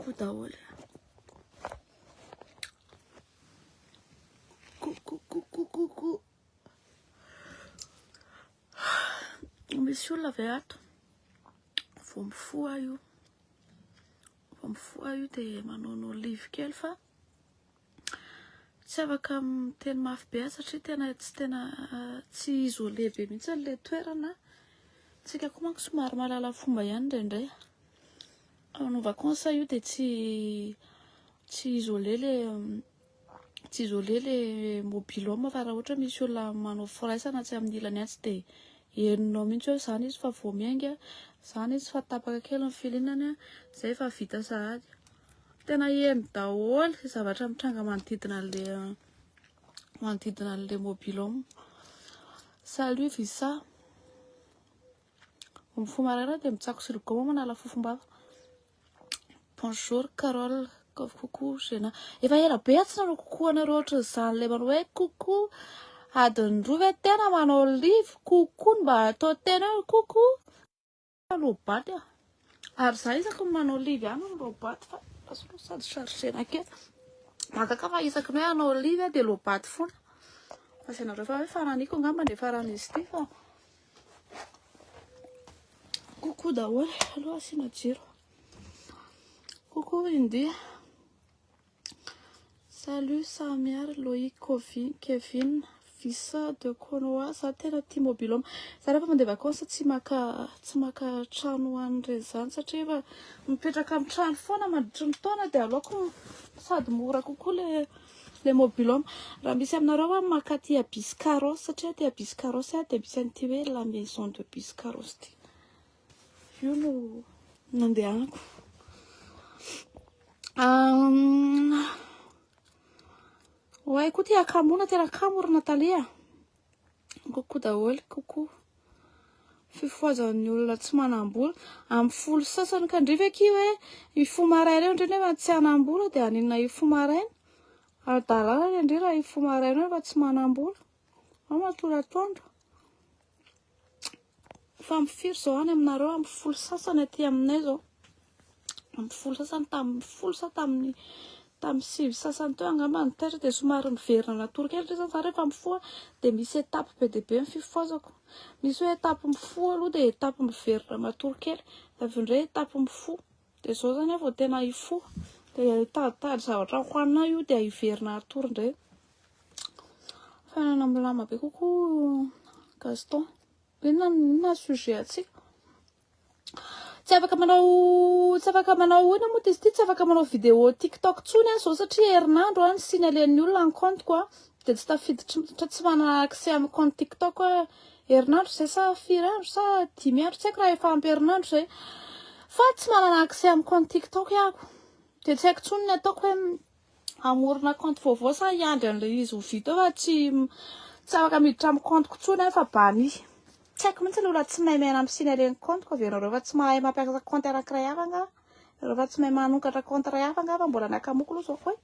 Coucou daholo. Coucou, coucou, coucou. Misy olona ve ato? Vao mifoha io. Vao mifoha io dia manaonao live kely fa tsy afaka miteny mafy be aho satria tena tsy tena tsy isolé be mihitsy ilay toerana. Tsika koa manko somary mahalala fomba ihany indraindray. Hanao vacances io dia tsy tsy isolé le tsy isolé le mobile home fa raha ohatra misy olona manao firaisana atsy amin'ny ilany atsy dia henonao mihitsy hoe izany izy fa vao miainga, izany izy fa tapaka kely ny filinany, izay efa vita sahady. Tena heno daholo izay zavatra mitranga manodidina an'ilay manodidina an'ilay mobile home. Salut Visa. Mifoha maraina dia mitsako siligaoma manala fofom-bava. Bonjour Carole, coucou Gena. Efa ela be aho tsy nanao coucou anareo ohatran'izany ilay manao hoe coucou. Adiny roa ve tena manao live coucou no mba atao tena hoe coucou. Lobaty aho. Ary za isaky ny manao live ihany no lobaty fa lasa aloha sady chargena kely. Mahagaga fa isaky ny hoe hanao live aho dia lobaty foana. Lazainareo fa hoe fananiko angamba ny faran'izy ity fa Coucou daholo, aloha asiana jiro. Coucou India. Salut Samiary, Loïc, Kovin, Kevin, Visa de Konoha. Za tena tia mobile home. Za rehefa mandeha vacances tsy maka tsy maka trano ho an'ireny zany satria efa mipetraka amin'ny trano foana mandritry ny taona dia aleoko sady mora kokoa le le mobile home. Raha misy aminareo hoe maka aty à Biscarrosse satria aty à Biscarrosse dia misy an'ity hoe la maison de Biscarrosse ity. Io no nandehanako. Oay koa ty hakamoana tena kamo ry Nathalie a. Coucou daholo, coucou. Fifohazan'ny olona tsy manam-bola. Amin'ny folo sasany ka ndry ve akia hoe hifoha maraina eo ndry nefa tsy hanam-bola dia haninona hifoha maraina? Ara-dalàna ny ndry raha hifoha maraina eo nefa tsy manam-bola. Ao matory atoandro. Fa amin'ny firy izao any aminareo? Amin'ny folo sasany aty aminay izao. Amin'ny folo sasany tamin'ny folo sa tamin'ny tamin'ny sivy sasany teo angamba ny taitra dia somary niverina natory kely ndry zany za rehefa mifoha dia misy étape be dia be ny fifohazako. Misy hoe étape mifoha aloha dia étape miverina matory kely, dia avy eo indray étape mifoha. Dia izao zany aho vao tena hifoha. Dia hitaditady zavatra hohanina io dia hiverina hatory indray. Fiainana milamina be kokoa Gaston. Inona inona sujet antsika? Tsy afaka manao tsy afaka manao inona moa izy ity? Tsy afaka manao vidéo TikTok intsony aho izao satria herinandro aho ni-signaler-n'ny olona ny compte-ko aho. Dia tsy tafiditra tsy manana accès amin'ny compte TikTok aho herinandro izay sa firy andro sa dimy andro tsy haiko raha efa ampy herinandro izay. Fa tsy manana accès amin'ny compte TikTok aho. Dia tsy haiko intsony ny ataoko hoe hamorona compte vaovao sa hiandry an'ilay izy ho vita eo fa tsy tsy afaka miditra amin'ny compte-ko intsony aho fa banni. Tsy haiko mihitsy ilay olona tsy mahay miaina amin'ny signaler ny compte-ko avy ianareo fa tsy mahay mampiasa compte anankiray hafa angaha? Ianareo fa tsy mahay manokatra compte iray hafa angaha fa mbola ny akamoko aloha izao koa e.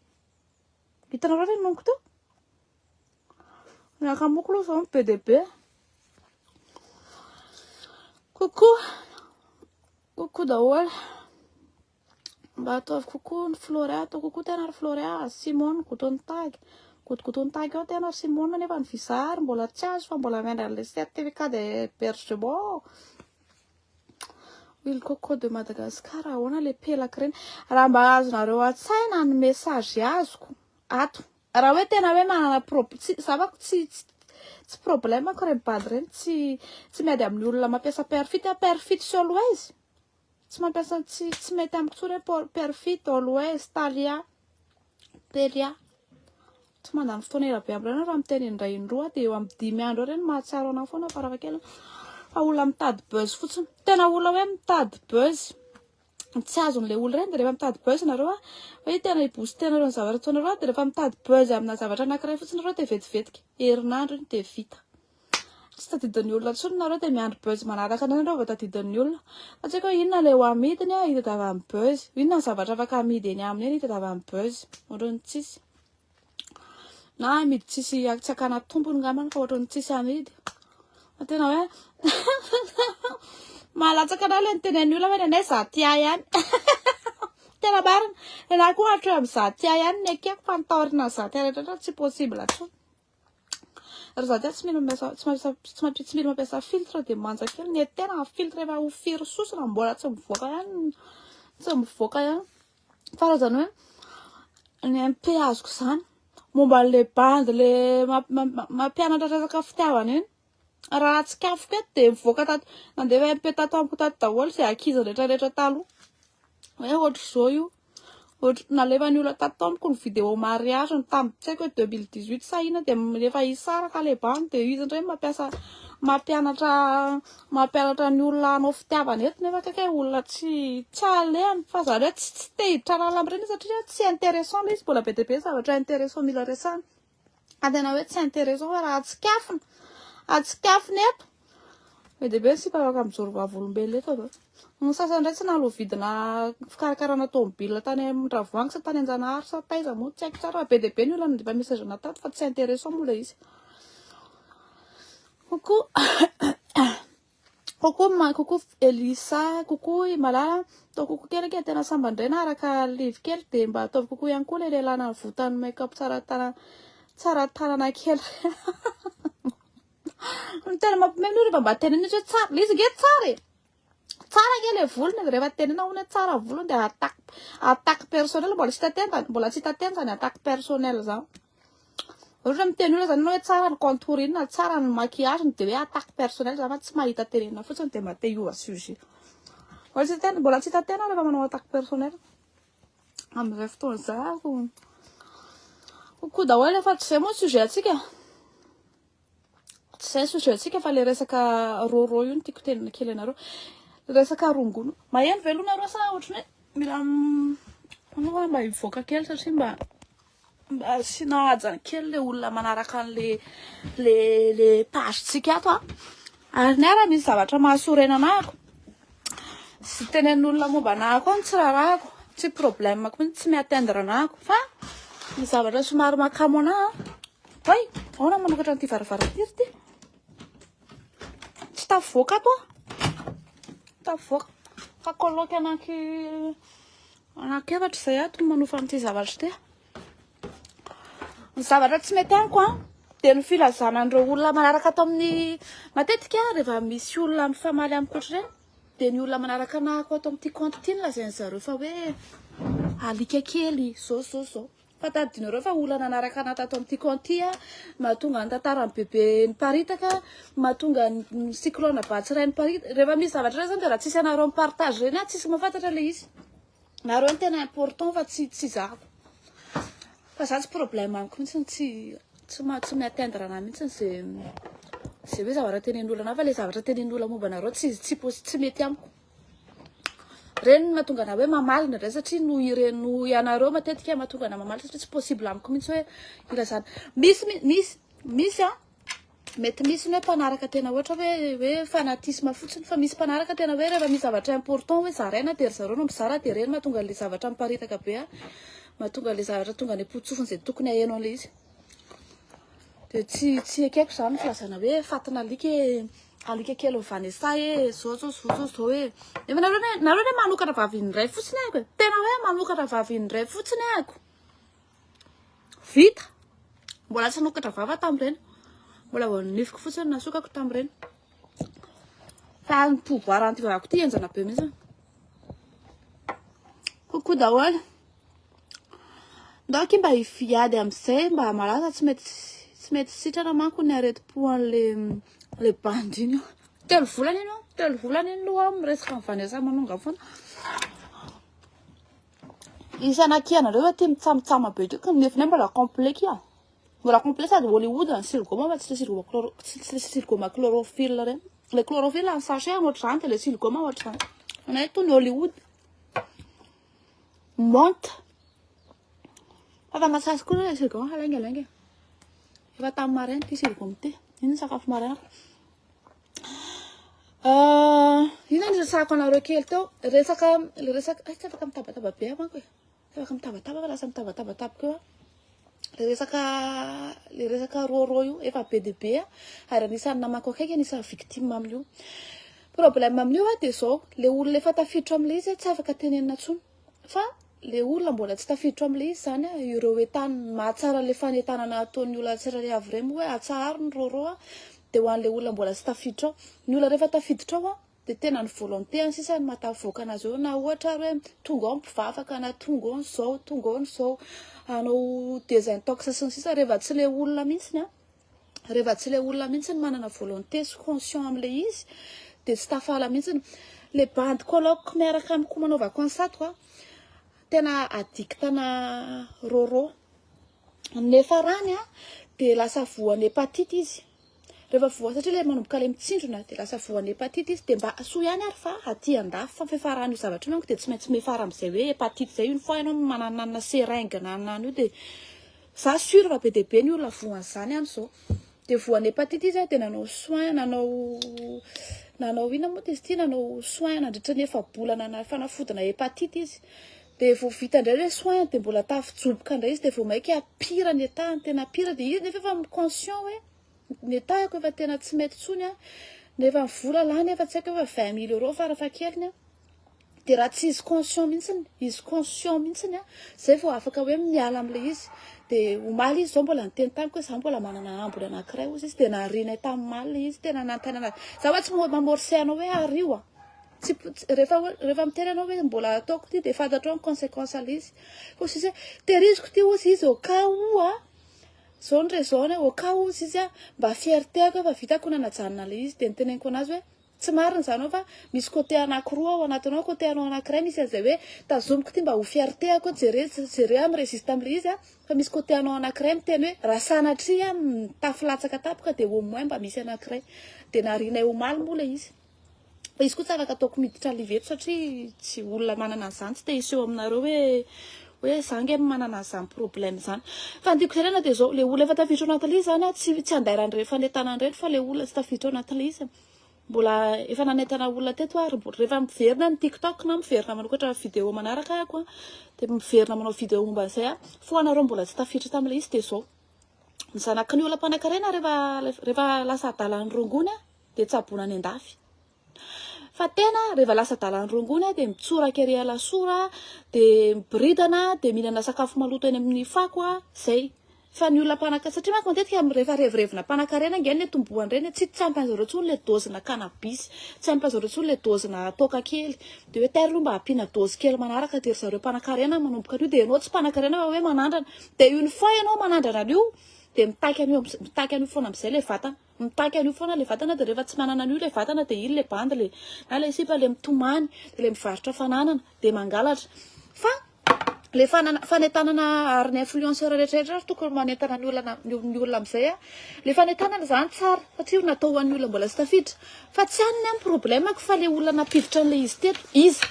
Hitanareo ve ny nonoko teo? Ny akamoko aloha izao be dia be. Coucou. Coucou daholo. Mba ataovy kokoa ny Floria, atao kokoa tena ry Floria, Simone goton'ny tagy. Gotogoton'ny tagy ao tena ry Simone nefa ny visa ary mbola tsy azo fa mbola miandry an'ilay certificat d'hébergement. Huile coco de Madagascar, ahoana ilay pelaka ireny? Raha mba azonareo an-tsaina ny message azoko ato. Raha hoe tena hoe manana pro tsy zavako tsy tsy problème-ko ireny bandy ireny, tsy tsy miady amin'ny olona mampiasa perfit aho, perfit sy always. Tsy mampiasa tsy tsy mety amiko intsony hoe perfit, always, talia, telia. Tsy mandany fotoana ela be amin'ireny raha miteny indray indroa dia eo amin'ny dimy andro eo ireny mahatsiaro anao foana farafahakeliny. Fa olona mitady buzz fotsiny. Tena olona hoe mitady buzz. Tsy azon'ilay olona ireny dia rehefa mitady buzz nareo a, hoe tena hi-booster-nareo ny zavatra ataonareo dia rehefa mitady buzz amina zavatra anankiray fotsiny nareo dia vetivetiky herinandro iny dia vita. Tsy tadidin'ny olona intsony nareo dia miandry buzz manaraka indray nareo vao tadidin'ny olona. Fa tsy haiko hoe inona ilay ho amidiny a hitadiavany buzz. Inona ny zavatra afaka amidy eny aminy eny hitadiavany buzz. Ohatran'ny tsisy. Na amidy tsisy tsy hakana tompony angambany fa ohatran'ny tsisy amidy. Fa tena hoe mahalatsaka anah ilay nitenen'ny olona hoe nenay za tia ihany. Tena marina. Nenahy koa hatreo amin'ny Zatia ihany ny ekeko fa ny taorianan'ny Zatia rehetra rehetra tsy possible intsony. Ry Zatia tsy mila mampiasa tsy mampiasa tsy mampi- tsy mila mampiasa filtre dia manja kely ny tena filtre efa ho firy sosona mbola tsy mivoaka ihany tsy mivoaka ihany. Fa raha zany hoe ny MP azoko izany momba an'le bandy le mampianatra resaka fitiavana iny. Raha tsikafoko eto dia mivoaka tato nandefa MP tato amiko tato daholo izay ankizy rehetra rehetra taloha. Hoe ohatr'izao io. Ohatr- nalefan'ny olona tato amiko ny vidéo mariage ny tamin'ny tsy haiko hoe 2018 sa inona dia rehefa hisaraka le bandy dia izy indray mampiasa mampianatra mampianatra ny olona hanao fitiavana eto nefa akaiky hoe olona tsy tsy alehany fa zany hoe tsy tsy te hiditra lalina amin'ireny satria tsy intéressant ilay izy mbola be dia be zavatra intéressant mila resahana. Fa tena hoe tsy intéressant fa raha atsikafona atsikafona eto be dia be ny sipa afaka mijoro vavolombelona eto avy eo. Ny sasany indray tsy naloa vidina fikarakarana tomobile tany Andravoahangy sa tany Anjanahary sa taiza moa tsy haiko tsara fa be dia be ny olona nandefa message anah tato fa tsy intéressant moa ilay izy. Coucou Coucou ma coucou Elisa coucou i Malala atao coucou kely akia tena sambany indray naharaka live kely dia mba ataovy coucou ihany koa ilay lehilahy navotan'ny make up tsara tanana tsara tanana kely ny tena mampiomehy aloha rehefa mba tenenina izy hoe tsara ilay izy ange tsara e tsara ange ilay volony rehefa tenenina hono hoe tsara ny volony dia attaque attaque personnelle mbola tsy hita tendany mbola tsy hita tendany attaque personnelle zany Ohatra miteny olona zany ianao hoe tsara ny contouring na tsara ny maquillage dia hoe attaque personnelle zany fa tsy mahita tenenina fotsiny dia mba te hiova sujet. Mbola tsy hita mbola tsy hita tena rehefa manao attaque personnelle. Amin'izay fotoana izay ako. Coucou daholo efa tsy izay moa ny sujet antsika. Tsy izay sujet antsika fa le resaka rôrô io no tiako tenenina kely anareo. Resaka rongony. Maheno ve aloha nareo sa ohatran'ny hoe mila aloha mba hivoaka kely satria mba mba asiana hajany kely le olona manaraka an'le le le page tsika ato a. Ary ny ahy raha misy zavatra mahasorena anahako sy tenenin'olona momba anahako any tsy raharahako, tsy problème-ko mihitsy, tsy mi-atteindre anahako fa ny zavatra somary mahakamo anahy Oay, ahoana ny manokatra an'ity varavarana ity ry ty? Tsy tafavoaka ato aho. Tafavoaka. Fa coloc anaky anaky efatra izay ato no manofa an'ity zavatra ity. Ny zavatra tsy mety amiko an, dia ny filazana an'ireo olona manaraka ato amin'ny matetika rehefa misy olona mifamaly amiko ohatr'ireny dia ny olona manaraka anahako ato amin'ity compte ity no lazain'ny zareo fa hoe alika kely zao zao zao. Fa tadidinareo fa olona nanaraka anah tato amin'ity compte ity mahatonga ny tantaran'i bebe niparitaka, mahatonga ny cyclone Batsirai niparitaka. Rehefa misy zavatra ireny zany dia raha tsisy anareo mi-partage ireny ah, tsisy mahafantatra ilay izy. Nareo no tena important fa tsy tsy izaho. Fa za tsy problème amiko mihitsy tsy tsy ma tsy mi-atteindre anah mihitsy ze ze hoe zavatra tenenin'olona anah fa le zavatra tenenin'olona momba anareo tsy tsy tsy mety amiko. Reny no mahatonga anah hoe mamaly indraindray satria noho ireny noho ianareo matetika mahatonga anah mamaly satria tsy possible amiko mihitsy hoe ilazana. Misy misy misy an, mety misy ny hoe mpanaraka tena ohatra hoe hoe fanatisme fotsiny fa misy mpanaraka tena hoe rehefa misy zavatra important hoe zaraina dia ry zareo no mizara dia ireny mahatonga an'ilay zavatra miparitaka be an, mahatonga an'ilay zavatra tonga any am-potsofiny izay tokony haheno an'ilay izy. Dia tsy tsy ekeko izany ny filazana hoe fatin'alika e. Alika kely Vanessa e, zao zao zao zao zao e. Nefa nareo ne nareo ne manokatra vava indray fotsiny ahako e. Tena hoe manokatra vava indray fotsiny ahako. Vita. Mbola tsy nokatra vava tamin'ireny. Mbola vao nifiko fotsiny nasokako tamin'ireny. Fa ny pouvoir an'ity vavako ity henjana be mihitsy. Coucou daholo. Ndao akia mba hiady amin'izay mba malaza tsy mety tsy mety sitrana manko ny aretim-po an'le le bandy iny. 3 volana iny, 3 volana iny aloha aho miresaka amin'i Vanessa Manonga foana. Isana akia anareo aty mitsamitsama be ty ka ny nefinay mbola complet kia. Mbola complet sady Hollywood ny siligaoma fa tsy le siligaoma chloro tsy le siligaoma chlorophylle reny. Le chlorophylle ny sachet ohatr'izany dia le siligaoma ohatr'izany. Anay toy ny Hollywood. Menthe. Fa masasy koa ilay siligaoma fa laingalainga. Efa tamin'ny maraina ity siligaoma ity. Iny ny sakafo maraina. Inona no resahako anareo kely teo? Resaka le resaka ay tsy afaka mitabataba be aho manko e. Tsy afaka mitabataba fa lasa mitabataba tampoka eo aho. Le resaka le resaka rôrô io efa be dia be ary anisan'ny namako akaiky anisan'ny victime amin'io. Problème amin'io dia zao, le olona efa tafiditra amin'ilay izy tsy afaka tenenina intsony. Fa Le olona mbola tsy tafiditra ao amin'ilay izy izany a, ireo entaniny mahatsara an'ilay fanentanana ataon'ny olona tsirairay avy ireny moa hoe atsaharo ny rôrô a, dia ho an'ilay olona mbola tsy tafiditra ao. Ny olona rehefa tafiditra ao a, dia tena ny volonté any sisa no mahatafavoaka anazy eo, na ohatra ary hoe tonga ao ny mpivavaka na tonga ao ny zao, tonga ao ny zao, hanao désintox sy ny sisa, rehefa tsy ilay olona mihitsy a, rehefa tsy ilay olona mihitsy no manana volonté sy conscient amin'ilay izy dia tsy tafala mihitsy. Ilay bandy coloc miaraka amiko manao vacances ato a, tena addict-na rôrô. Nefa rany a, dia lasa voan'ny hépatite izy. Rehefa voa, satria ilay manomboka ilay mitsindrona dia lasa voan'ny hépatite izy, dia mba soa ihany ary fa aty andafy fa fiafaran'io zavatra io manko dia tsy maintsy miafara amin'izay hoe hépatite izay une fois ianao manananana seringue na anana io dia za sûr fa be dia be ny olona voan'izany any izao. Dia voan'ny hépatite izy dia nanao soin, nanao nanao inona moa izy ity, nanao soin nandritra ny efa-bolana na fanafodina hépatite izy. Dia vao vita indray ilay soin dia mbola tafijoboka indray izy dia vao mainka pire ny état-ny, tena pire. Dia izy nefa efa conscient hoe ny état-ko efa tena tsy mety intsony an, nefa ny vola lany efa tsy haiko efa 20 000 euros farafahakeliny an. Dia raha tsy izy conscient mihitsiny, izy conscient mihitsiny an, zay vao afaka hoe miala amin'ilay izy. Dia omaly izy zao mbola niteny tamiko hoe za mbola manana ambiny anankiray hozy izy, dia narianay tamin'ny omaly ilay izy, tena nanontany anazy. Za hoa tsy mamorcer anao hoe ario an, tsy rehefa hoe rehefa miteny anao hoe mbola ataoko ity dia fantatrao ny conséquence an'ilay izy. Fa hozy izy hoe tehiriziko ity hozy izy au cas où an, zao ny raison-ny au cas où hozy izy an, mba fierté-ako efa vitako nanajanona an'ilay izy. Dia niteneniko anazy hoe Tsy marina izany ao fa misy côté anakiroa ao anatinao, côté anao anakiray misy an'izay hoe tazomiko ity mba ho fierté ako, jere jere aho mi-resiste amin'ilay izy a, fa misy côté anao anakiray miteny hoe raha sanatria aho mitafy latsaka tampoka dia au moins mba misy anakiray. Dia narianay omaly moa ilay izy. Fa izy koa tsy afaka ataoko miditra live eto satria tsy olona manana an'izany, tsy te hiseho aminareo hoe hoe za nge manana an'izany problème izany. Fa ny tiako tenenina dia izao, ilay olona efa tafiditra ao anatin'ilay izy izany a, tsy tsy andairan'ireny fanentanana ireny fa ilay olona tsy tafiditra ao anatin'ilay izy. Mbola efa nanentana olona teto aho ary mbola rehefa miverina ny tiktok na miverina manokatra vidéo manaraka ahako a, dia miverina manao vidéo momba an'izay aho. Fa ho anareo mbola tsy tafiditra tamin'ilay izy dia izao, ny zanaky ny olona mpanankarena rehefa rehefa lasa adalan'ny rongony a, dia tsaboina any an-dafy. Fa tena rehefa lasa adalan'ny rongony a, dia mitsoraka ery Alasora, dia miboridana, dia mihinana sakafo maloto eny amin'ny fako a, zay. Fa ny olona mpananka satria manko matetika rehefa revirevina mpanankarena ange ny tombohany ireny tsy tsy ampy an'zareo intsony le dose-na cannabis, tsy ampy an'zareo intsony le dose-na toaka kely, de hoe tairo aloha mba ampiana dose kely manaraka de ry zareo mpanankarena manomboka an'io de ianao tsy mpanankarena fa hoe manandrana, de une fois ianao manandrana an'io de mitaky an'io mitaky an'io foana am'zay le vatana, mitaky an'io foana le vatana de rehefa tsy manana an'io le vatana de iny le bandy le na le sipa le mitomany de le mivarotra fananana de mangalatra fa le fanana fanentanana ary ny influenceur rehetra rehetra ary tokony manentana ny olona ny olona amizay a le fanentanana zany tsara satria natao ho an'ny olona mbola tsy tafiditra fa tsy any ny any problemako fa le olona nampiditra an'le izy teto iza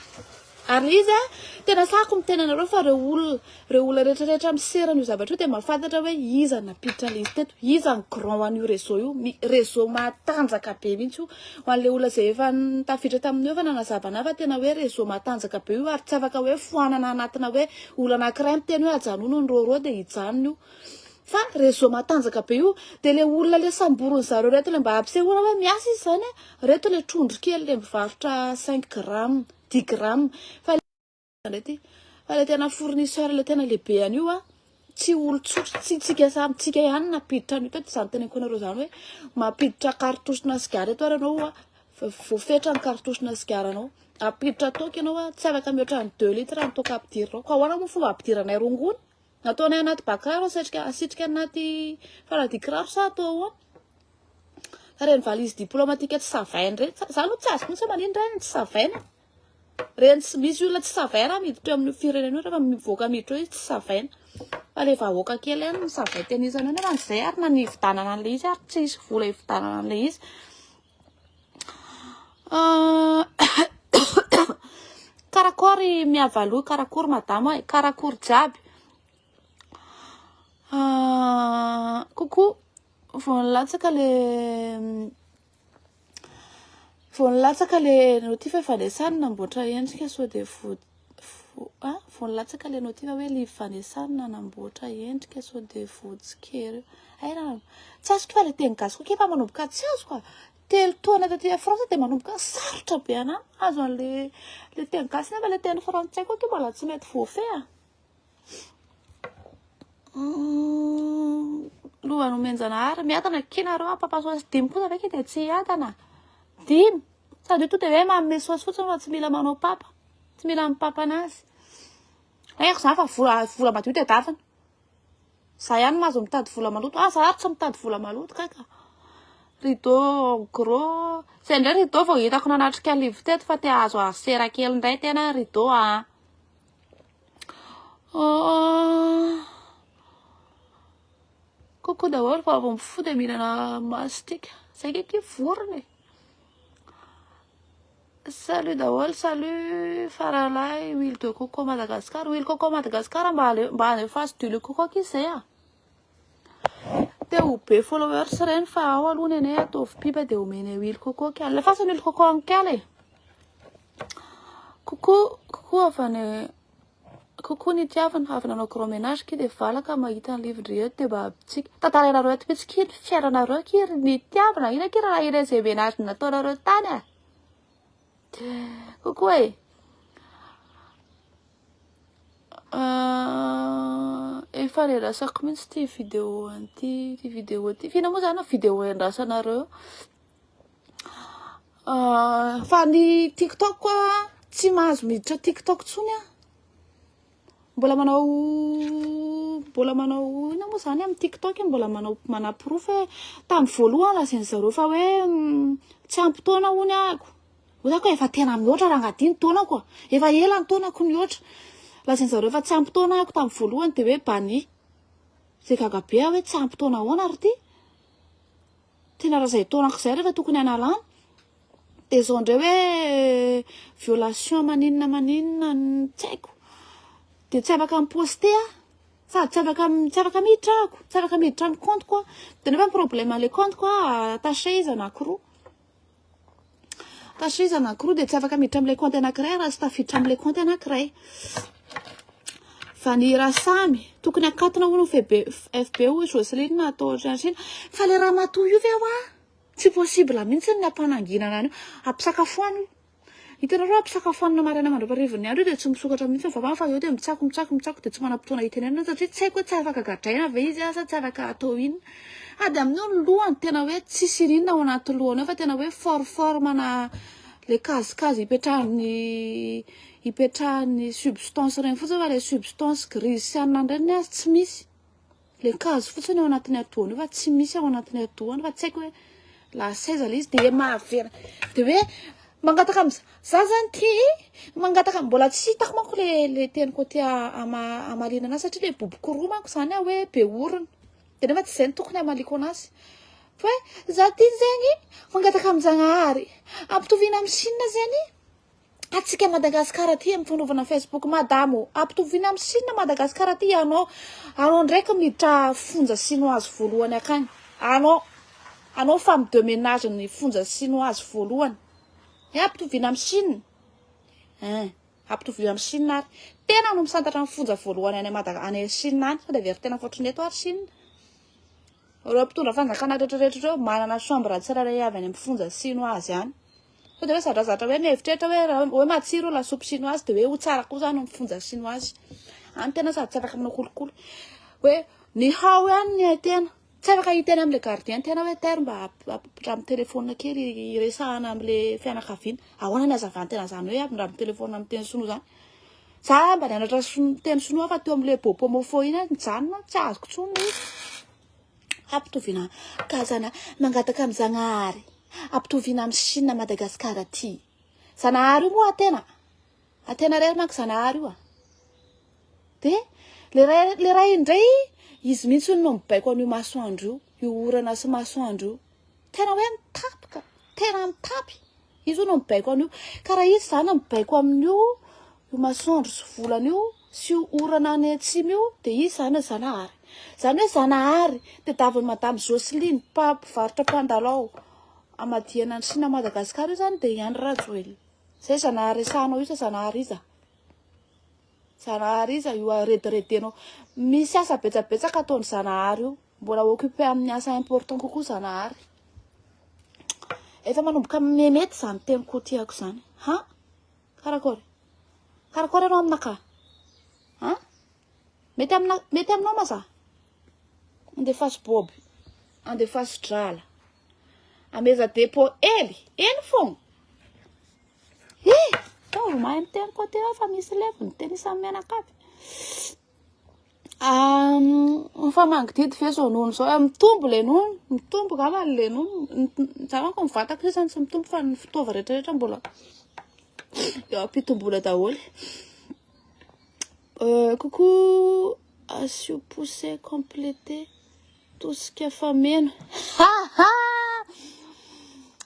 ary le izy a tena sahako miteny anareo fa reo olona reo olona rehetra rehetra misera an'io zavatra io dia mahafantatra hoe iza nampiditra an'le izy teto iza ny grand an'io réseau io réseau matanjaka be mihitsy io Ho an'ilay olona izay efa tafiditra tamin'io efa nanazava anah fa tena hoe réseau matanjaka be io ary tsy afaka hoe foanana anatina hoe olona anankiray miteny hoe ajanony ny rôrô dia hijanona io fa réseau matanjaka be io dia ilay olona ilay samborin'ny zareo reto ilay mba hampisehoana hoe miasa izy izany a reto ilay trondro kely ilay mivarotra 5 grammes 10 grammes fa indray ity fa ilay tena fournisseur ilay tena lehibe an'io a tsy olon-tsotra tsy tsika samy tsika ihany nampiditra an'io teto izany teneniko anareo izany hoe mampiditra cartouche-na sigara eto ary ianao a voafetra ny cartouche-na sigaranao ampiditra toaka ianao a tsy afaka mihoatra ny 2 litres ny toaka ampidirinao ka ahoana moa fomba ampidiranay rongony nataonay anaty bakiraro asitrika asitrika anaty faladia kiraro sa atao ahoana fa reny valise diplomatique tsy savaina reny za aloha tsy azoko mihitsy hoe manino reny tsy savaina reny tsy misy olona tsy savaina raha miditra eo amin'io firenena io rehefa mivoaka miditra eo izy tsy savaina fa le vahoaka kely ihany no savay tenisana eo nefa izay ary na ny hividanana an'ilay izy ary tsy hisy vola hividanana an'ilay izy. Karakory miavaloha karakory madama e karakory jiaby. Coucou vao nilatsaka le vao nilatsaka le notif Vanessa no namboatra endrika sao de vo ah vao nilatsaka le notif hoe Live Vanessa no nanamboatra endrika sao de voatsikera io. Hay raha tsy azoko fa le teny gasy koa efa manomboka tsy azoko a. 3 taona taty France de manomboka sarotra be ana azo an'le le teny gasy, nefa le teny frantsay koa ke mbola tsy mety voafehy a. Lova nomenjanahary miadana kinareo a, papa saosy dimy kosa ve ke de tsy hiadana dimy, sady io to de hoe manome saosy fotsiny fa tsy mila manao papa, tsy mila mipapa anazy. Haiko zany fa vola madio tadiavina. Za ihany mahazo mitady vola maloto. Ah, za ary tsy mitady vola maloto kaka. Rideau gros. Zay indray rideau vao hitako nanatrika live teto fa te hahazo azo sera kely indray tena rideau a. Oh. Coucou daholo, fa vao mifoha de mihinana mastika. Zay kaiky vorona e. Salut daholo, salut Faralay, huile de coco Madagascar. Huile coco Madagascar mba ale mba alefaso d'huile de coco aky zay a. Te ho be followers reny fa ao aloha ny anay ataovy pipa de omena huile coco kely. Alefaso ny huile coco kely e. Coucou, coucou avy any. Coucou ny tiavina, avy nanao gros ménage ki de valaka mahita ny livre eto de mba tsika. Tantarainareo eto mihitsy ki ny fiainanareo ki ry ny tiavina. Ina ki raha ireny zay ménage nataonareo tany a. Coucou e. Efa rendrasako mihitsy ty vidéo an'ity, ty vidéo ty. F'ina moa zany vidéo endrasanareo? Fa ny TikTok koa tsy mahazo miditra TikTok tsony a. Mbola manao ina moa zany amin'ny TikTok, mbola manao manaporofo hoe tamin'ny voalohany lazainy zareo fa hoe tsy ampy taona hony ahako. Hoy efa tena mihoatra rangahy ny taonako a. Efa ela ny taonako mihoatra. Lazainy zareo fa tsy ampy taona ahako tamin'ny voalohany de hoe banni. Zay gaga be aho hoe tsy ampy taona ahoana ary ty? Tena raha zay taonako izay rehefa tokony hanalana. De zao indray hoe violation maninona maninona tsy haiko. De tsy afaka miposte aho. Sady tsy afaka miditra ahako, tsy afaka miditra amin'ny compte-ko aho. De nefa ny problème an'le compte-ko a, attaché izy anankiroa. Attaché izy anankiroa de tsy afaka miditra amin'ilay compte anankiray raha tsy tafiditra amin'ilay compte anankiray. Fa ny raha samy tokony akatona hono FB, FB hoy Joseline atao ohatran'ireny. Fa le ramatoa io ve hoa tsy possible mihitsy ny ampananginana an'io. Ampisakafoana io. Hitanareo, ampisakafoanina maraina mandra-parivin'ny andro io de tsy misokatra mihitsy ny vavany fa eo de mitsako, mitsako, mitsako, de tsy manam-potoana hitenenana satria tsy haiko hoe tsy afaka gadraina ve izy sa tsy afaka atao inona. Ady amin'io ny lohany tena hoe tsisy rinona ao anaty lohany ao fa tena hoe forme na le kazikazy ipetrahan'ny substance reny fotsiny, fa le substance grise sy anona reny azy tsy misy. Le kazy fotsiny ao anatin'ny atohany io fa tsy misy ao anatin'ny atohany, fa tsy haiko hoe lasa aiza le izy. De mahavera de hoe mangataka za zany ty mangataka, mbola tsy hitako manko le teniko ty amalina anazy satria le boboko roa manko zany aho hoe be orona de nefa tsy zay no tokony amaliko anazy, fa hoe za ty zegny mangataka amin-janahary ampitoviana amin'ny Chine zegny atsika Madagasikara aty amin'ny fanaovana Facebook. Madamo, ampitoviana amin'ny Chine Madagasikara aty, anao ndraiky miditra fonja chinoise voalohany akany anao femme de ménage ny fonja chinoise voalohany e. Ampitoviana amin'ny Chine hein, ampitoviana amin'ny Chine ary tena no misantatra ny fonja voalohany any Mada any Chine any, sao de very tena fotriny eto ary Chine. Ireo mpitondra fanjakana rehetrarehetra ireo manana chambre tsirairay avy any amin'ny fonja chinoise any, sao de hoe zatrazatra hoe mieritreritra hoe matsiro lasopy chinoise, de hoe ho tsara koa zany amin'ny fonja chinoise any tena, sady tsy afaka manao kolikoly hoe ny hao ihany ny tena tsy afaka hiteny am'le gardien tena hoe terre mba ampitra amin'ny telefona kely iresahana am'le fianakaviana. Ahoana ny azavantena zany hoe ampindra amin'ny telefona amin'ny teny sinoa zany? Za mba nianatra teny sinoa fa teo am'le bopomofo iny nijanona, tsy azoko tsony izy. Ampitoviana kazana mangataka amin'ny Zagnahary ampitoviana amin'ny Chine Madagasikara ty. Zanahary io moa atena rery manko Zanahary io a. De le ray indray izy mihitsy no mibaiko an'io masoandro io orana sy masoandro io, tena hoe mitapika, tena mitapy izy io no mibaiko an'io. Ka raha izy zany mibaiko amin'io io masoandro sy volana io sy io orana any atsimo io, de izy zany Zanahary zany, hoe Zanahary tadiavin'ny madame Joseline mpivarotra mpandalao amadiana ny Chine Madagasikara io zany, de i Andry Rajoelina zay Zanahary resahanao io. Sa Zanahary iza? Zanahary iza io arediredenao? Misy asa betsabetsaka ataony Zanahary io, mbola occupé amin'ny asa important kokoa Zanahary. Efa manomboka memety izany teny kotiako izany. Ha? Karakory? Karakory ianao aminakahy? Ha? Mety amina mety aminao ma za? Andefaso boby. Andefaso drala. Ameza dépôt hely. Eny fogna. Eh, taovy mahay miteny côté ao fa misy levona, teny isan'ny mianakavy. Fa mangididy ve zao nono zao? Mitombo le nono, mitombo ngamba le nono. Za manko ny vatako sisa no tsy mitombo fa ny fitaova rehetrarehetra mbola eo am-pitomboana daholo. Coucou, asio poussé complété. Tosika fameno.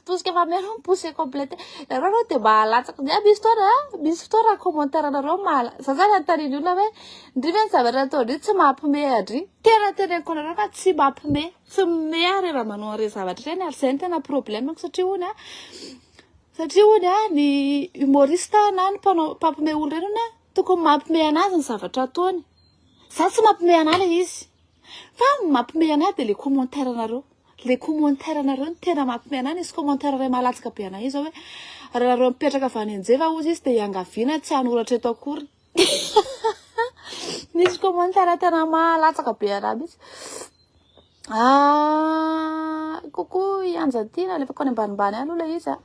Tosika fameno poussé complété. Nareo aloha dia mahalatsaka. Dia misy fotoana, misy fotoana commentaire nareo mahala. Za zany anontanian'ny olona hoe ndry ve ny zavatra ataondry tsy mampime andry. Tena teneniko anareo fa tsy mampime. Tsy mime aho rehefa manao an'ireny zavatra ireny ary izay no tena problème-ko satria hono a, satria hono a ny humoriste na ny mpanao mpampime olona ireny hono a tokony mampime anazy ny zavatra ataony. Za tsy mampime anahy ilay izy. Fa ny mampime anahy dia le commentaire nareo. Le commentaire nareo no tena mampime anahy. Nisy commentaire iray mahalatsaka be anahy izao hoe raha nareo mipetraka avy any Anjeva hozy izy dia iangaviana tsy hanoratra eto akory. Nisy commentaire tena mahalatsaka be anahy mihitsy. Ah, coucou i Anja Tiana, alefako any ambanimbany any aloha ilay izy a.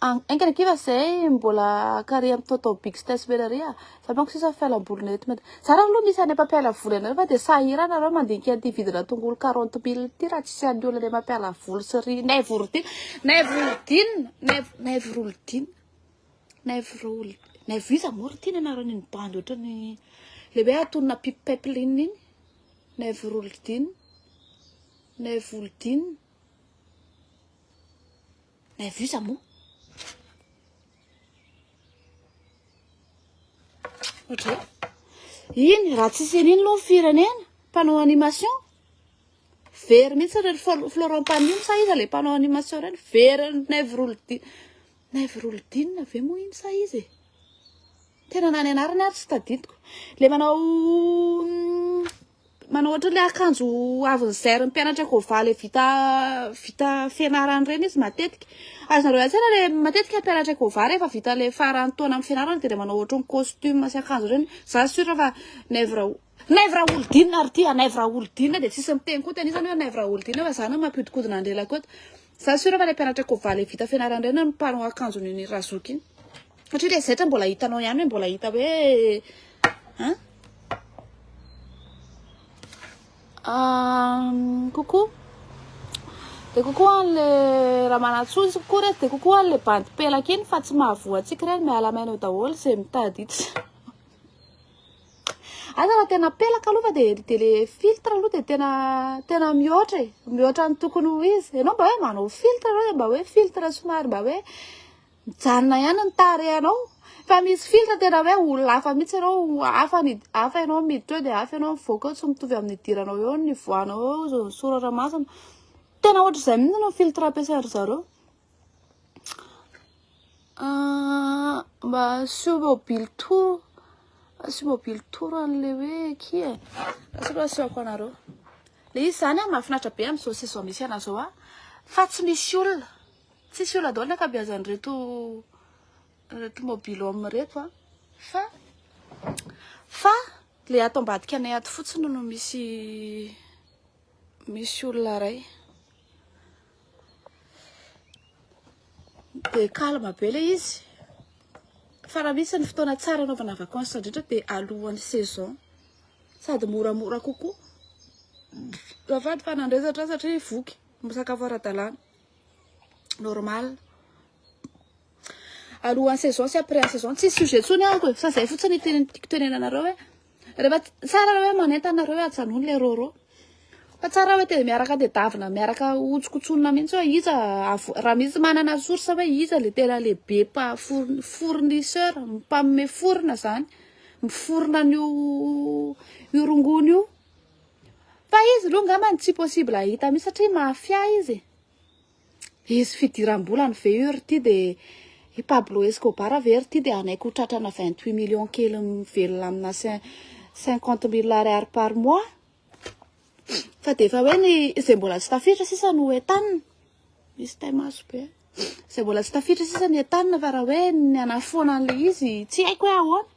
Enga ny kiva zay mbola kary amin'ny Toto Big Stes Mena ry a. Za manko sisa fialambolina eto mety. Za raha aloha misy any mpampiala voly anareo fa dia sahirana nareo mandinika an'ity vidina tongolo 40 mille ity raha tsisy an'ny olona any mampiala voly sy ry Naivo Rodina. Naivo Rodina, Naivo Naivo Rodina. Naivo Rol Naivo iza moa ry tiana anaran'iny bandy ohatran'ny le hoe atonona pipe-pipeline iny. Naivo Rodina. Naivo Rodina. Naivo iza moa? Ohatray. Iny, raha tsisy an'iny aloha ny firenena, mpanao animation. Very mihitsy ireny Florent Pagny iny sa iza ilay mpanao animation ireny? Very Naivo Rolodina. Naivo Rolodina ve moa iny sa iza e? Tena na ny anarany ary tsy tadidiko. Ilay manao manao ohatran'ilay akanjo avy nizairin'ny mpianatra Cova ilay vita vita fianarana ireny izy matetika. Azonareo an-tsaina ilay matetika mpianatra Cova rehefa vita ilay faran'ny taona amin'ny fianarana dia ilay manao ohatran'ny costume sy akanjo ireny. Za sûr fa Naivo Raho Naivo Raholdina ary ity a Naivo Raholdina dia tsisy miteny koa tena izany hoe Naivo Raholdina fa za no mampiodikodina ny lelako eto. Za sûr fa ilay mpianatra Cova ilay vita fianarana ireny no mpanao akanjon'iny Razoky iny. Satria ilay zaitra mbola hitanao ihany hoe mbola hita hoe hein? Coucou. Dia coucou an'le Ramanantsoa izy coucou reto dia coucou an'le bandy pelaka iny fa tsy mahavoa antsika ireny miala maina eo daholo izay mitady hiditra. Aza raha tena pelaka aloha fa dia dia le filtre aloha dia tena tena mihoatra e, mihoatra ny tokony ho izy. Ianao mba hoe manao filtre aloha dia mba hoe filtre somary mba hoe Mijanona ihany ny tarehanao fa misy filtre tena hoe olona hafa mihitsy ianao, hafa ny hafa ianao miditra eo dia hafa ianao mivoaka eo, tsy mitovy amin'ny nidiranao eo ny nivoahanao eo izao ny soratra masina. Tena ohatr'izay mihitsy no filtre ampiasain-dry zareo. Ah, mba asio mobile tour, asio mobile tour an'ilay hoe akia e. Lasa aloha asehoko anareo. Ilay izy izany mahafinaritra be amin'izao saison misy anà izao fa tsy misy olona. Tsisy olona daholo ny ankabeazan'ireto reto mobile home reto a. Fa fa le ato ambadika anay ato fotsiny no misy misy olona iray. De calme be le izy. Fa raha misy ny fotoana tsara anaovana vacances indrindra dia alohan'ny saison. Sady moramora kokoa. Azafady fa nandresatra satria voky. Misakafo ara-dalàna. Normal. Alohan'ny saison sy après saison tsisy sujet tsony ahako e. Fa zay fotsiny ny tiako tenenana anareo hoe rehefa tsara hoe manentana nareo hoe ajanony le roro. Fa tsara hoe te miaraka tedavina miaraka hotsokotsonina mihitsy hoe iza raha misy manana source hoe iza le tena lehibe mpa fournisseur mpanome forona zany miforona an'io io rongony io. Fa izy aloha angambany tsy possible hahita mihitsy satria mafia izy e. Izy fidiram-bolany ve io ry ty de i Pablo Escobar ve ry ty de hanaiky ho tratrana 28 millions kely mivelona amina 50 mille ariary par mois? Fa de efa hoe ny izay mbola tsy tafiditra sisa no entanina. Misy taimaso be. Izay mbola tsy tafiditra sisa ny entanina fa raha hoe ny hanafoana an'ilay izy tsy haiko hoe ahoana.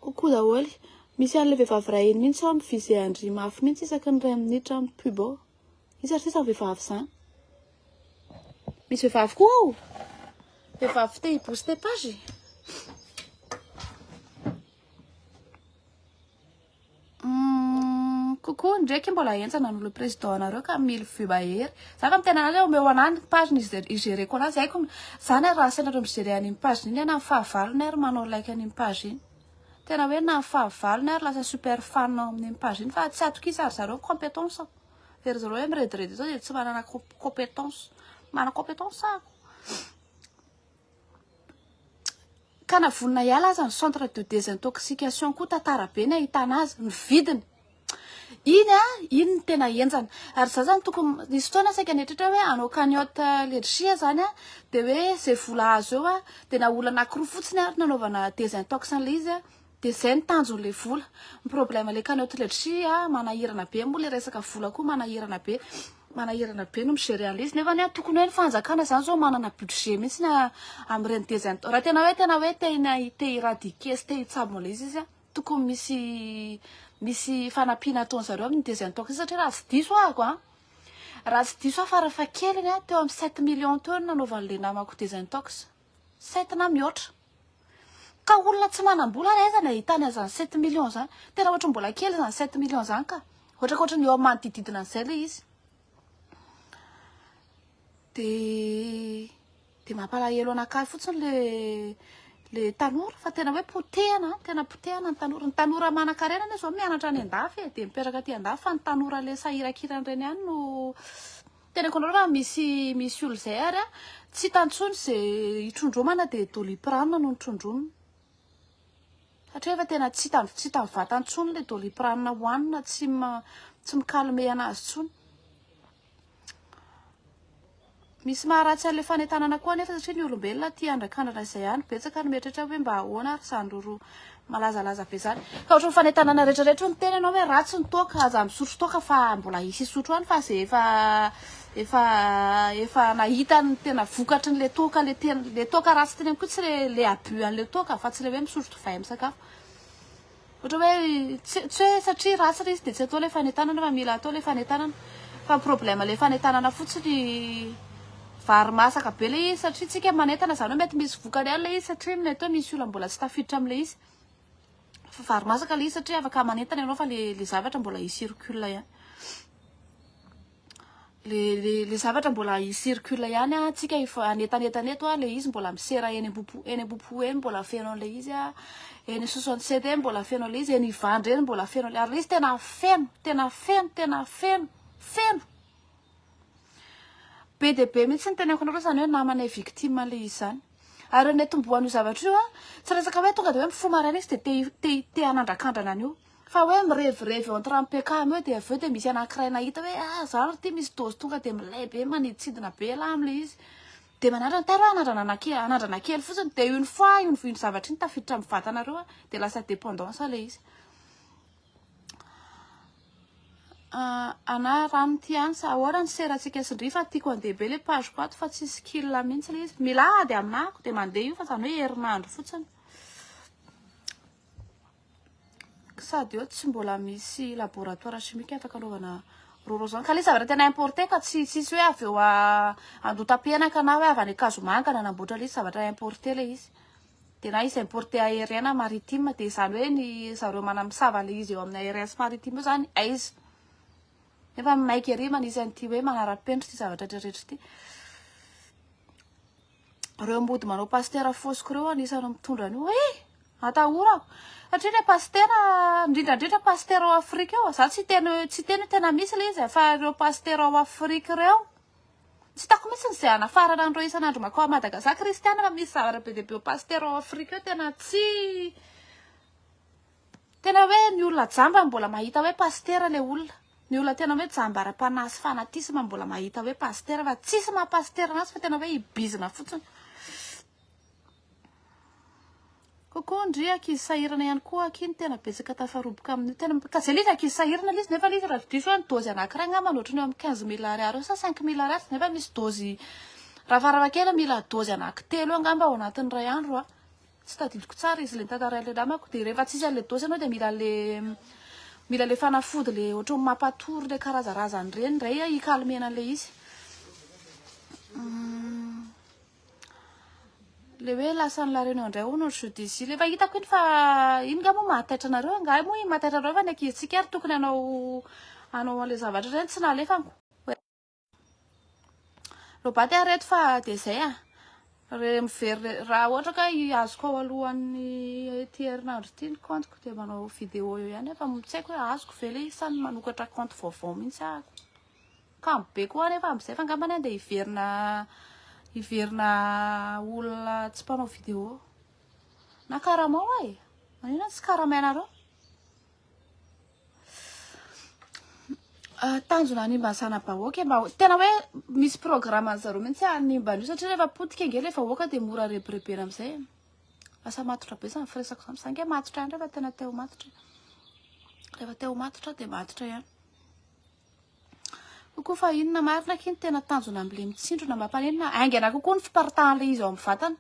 Coucou daholo. Misy an'ilay vehivavy iray iny mihitsy ao mi-viser an-dry mafy mihitsy isaky ny iray minitra amin'ny pub ao. Iza ary sisa ny vehivavy izany? Misy vehivavy koa ao. Vehivavy te hi-booster page. Coucou, ndraiky mbola henjana no le président anareo ka mille vues mahery. Za fa miteny anareo omeo anah ny page ny hi-gereko anazy haiko. Zany ary raha asainareo mi-gerer an'iny page iny na ny fahavalony ary manao like an'iny page iny. Tena hoe na ny fahavalony ary lasa super fan ao amin'iny page iny fa tsy atokisa ry zareo compétence. Ry zareo hoe mirediredy zao dia tsy manana compétence. Manana compétence ako. Ka na vonona hiala aza ny centre de désintoxication koa tantara be ny ahitana azy, ny vidiny. Iny a, iny no tena henjana. Ary za zany tokony, nisy fotoana saika nieritreritra hoe hanao cagnotte letchis zany a, de hoe zay vola azo eo a, de na olona anakiroa fotsiny ary nanaovana désintox an'ilay izy a, de zay ny tanjon'ilay vola. Ny problème le cagnotte letchis a, manahirana be moa le resaka vola koa manahirana be. Manahirana be no mi-gerer an'ilay izy nefa anie tokony hoe ny fanjakana izany izao manana budget mihitsy amin'ireny désintox raha tena hoe tena hoe te te hi-eradiquer sy te hitsabo an'ilay izy izy an, tokony misy misy fanampiana ataon-dry zareo amin'ny désintox satria raha tsy diso ahako an, raha tsy diso aho farafahakeliny an teo amin'ny sept millions teo no nanaovan'ilay namako désintox, sept na mihoatra. Ka olona tsy manam-bola ary aiza no ahitany an'izany sept millions izany? Tena ohatry ny mbola kely izany sept millions izany ka. Ohatra ka ohatry ny eo amin'ny manodidididina an'izay ilay izy. Dia dia mampalahelo anakahy fotsiny le le tanora fa tena hoe potehana, tena potehana ny tanora. Ny tanora manan-karena anie izao mianatra any an-dafy e, dia mipetraka aty an-dafy fa ny tanora le sahirakirana ireny ihany no Teneniko anareo fa misy misy olo zay ary a, tsy hita intsony ze hitrondromana de doliprane no nitrondromina. Satria efa tena tsy hita tsy hita vatana intsony le doliprane hohanina tsy tsy mi-calmer anazy intsony. Misy maharatsy an'le fanentanana koa anefa satria ny olombelona tia handrakandrana izay ihany. Betsaka ny mieritreritra hoe mba ahoana ary izany roro Malazalaza be zany. Ka ohatran'ny fanentanana rehetra rehetra miteny ianao hoe ratsy ny toaka, aza misotro toaka fa mbola hisy hisotro any fa ze efa efa efa nahita ny tena vokatry ny le toaka le tena le toaka ratsy teneniko koa tsy le le abus an'le toaka fa tsy le hoe misotro divay amin'ny sakafo. Ohatra hoe tsy tsy hoe satria ratsy le izy de tsy atao le fanentanana fa mila atao le fanentanana. Fa ny problème le fanentanana fotsiny Vary masaka be ilay izy satria tsika manentana izany hoe mety misy vokany ihany ilay izy satria mety hoe misy olona mbola tsy tafiditra amin'ilay izy. Fa vary masaka ilay izy satria afaka manentana ianao fa le le zavatra mbola hi-circule ihany. Le le le zavatra mbola hi-circule ihany an, tsika efa hanetanetana eto an, ilay izy mbola misera eny Ambohipo eny Ambohipo eny mbola feno an'ilay izy an, eny 67 eny mbola feno an'ilay izy, eny Ivandry eny mbola feno an'ilay, ary ilay izy tena feno, tena feno, tena feno, feno. Be dia be mihitsy ny teneniko anareo izany hoe namanay victime an'ilay izy izany. Ary ny nitomboan'io zavatra io an, tsy resaka hoe tonga dia hoe mifoha maraina izy dia te te te hanandrakandrana an'io. Fa hoe mirevirevy eo entre ny PKM eo dia avy eo dia misy anankiray nahita hoe ah za ry ty misy dose tonga dia milay be maniditsidina be elah amin'ilay izy. Dia manandrana, tary hoe hanandrana anake hanandrana kely fotsiny dia une fois iny iny zavatra iny tafiditra amin'ny vatanareo an, dia lasa dépendance ilay izy. Ana rano ty any sa ahoana ny serantsika sy ndry fa tiako andeha be le page ko ato fa tsisy kill mihitsy le izy. Mila ady aminako de mandeha io fa zany hoe herinandro fotsiny. Sady eo tsy mbola misy laboratoire chimique afaka anaovana roro zany. Ka le zavatra tena importé ka tsy tsisy hoe avy eo Andotapenaka na hoe avy any Ankazomanga nanamboatra le izy zavatra importé le izy. Dia na izy importé aérien na maritime dia izany hoe ny zareo mana misava an'ilay izy eo amin'ny aérien sy maritime io izany aiza. Nefa maika ery manisy an'ity hoe manara-penitra ity zavatra rehetra rehetra ity. Ireo mody manao pasitera fosiko ireo anisan'ny mitondra an'io hoe atahorako. Satria ilay pasitera, indrindra indrindra pasitera ao Afrika ao, za tsy hiteny tsy hiteny hoe tena misy ilay izy fa ireo pasitera ao Afrika ireo Tsy hitako mihitsy izay hanafarana an'ireo isan'andro makao à Madagascar. Kristiana fa misy zavatra be dia be ao pasitera ao Afrika ao tena tsy tena hoe ny olona jamba mbola mahita hoe pasitera ilay olona. Ny olona tena hoe jamba ara-panahy sy fanatisme mbola mahita hoe pasitera fa tsisy maha pasitera anazy fa tena hoe hibizina fotsiny. Kokoa ndry ankizy sahirana ihany koa aky no tena betsaka tafaroboka amin'io. Tena ka zay le izy ankizy sahirana le izy nefa le izy raha diso hoe ny dose anankiray angamba ohatran'ny eo amin'ny 15 000 ariary eo sa 5 000 ariary, nefa misy dose raha faravakely mila dose anankitelo eo angamba ao anatin'ny ray andro a. Tsy tadidiko tsara izy le nitantarain'le namako. De rehefa tsisy an'le dose ianao de mila le fanafody le ohatran'ny mampatory le karazarazany reny indray a hikalmena an'le izy. Le hoe lasa ny La Réunion indray hono ny jeudi zy efa hitako iny, fa iny nga moa mahataitra anareo nga moa iny mahataitra anareo? Fa ny ankizintsika ary tokony hanao an'le zavatra ireny tsy nalefako robaty areto, fa de zay a re mivery. Raha ohatra ka azoko ao alohan'ny ty herinandro ity ny compte-ko, de manao vidéo eo ihany, fa tsy haiko hoe azoko ve le izy sa ny manokatra compte vaovao mihitsy ahako kamo be koa nefa am'izay, fa angambany aho de hiverina olona tsy mpanao vidéo na karamao e. Manina tsy karamainareo? Tanjona hanimba ny zana-bahoaka mba tena hoe misy programme an'zareo mihitsy hanimba an'io, satria rehefa potika ange le vahoaka de mora rebirebena am'izay. Lasa matotra be zany firesako zany, za nge matotra ihany rehefa tena te ho matotra. Rehefa te ho matotra de matotra ihany kokoa. Fa inona marina aky ny tena tanjona am'le mitsindrona? Mampaninona aingana kokoa ny fiparitahan'le izy ao amin'ny vatana?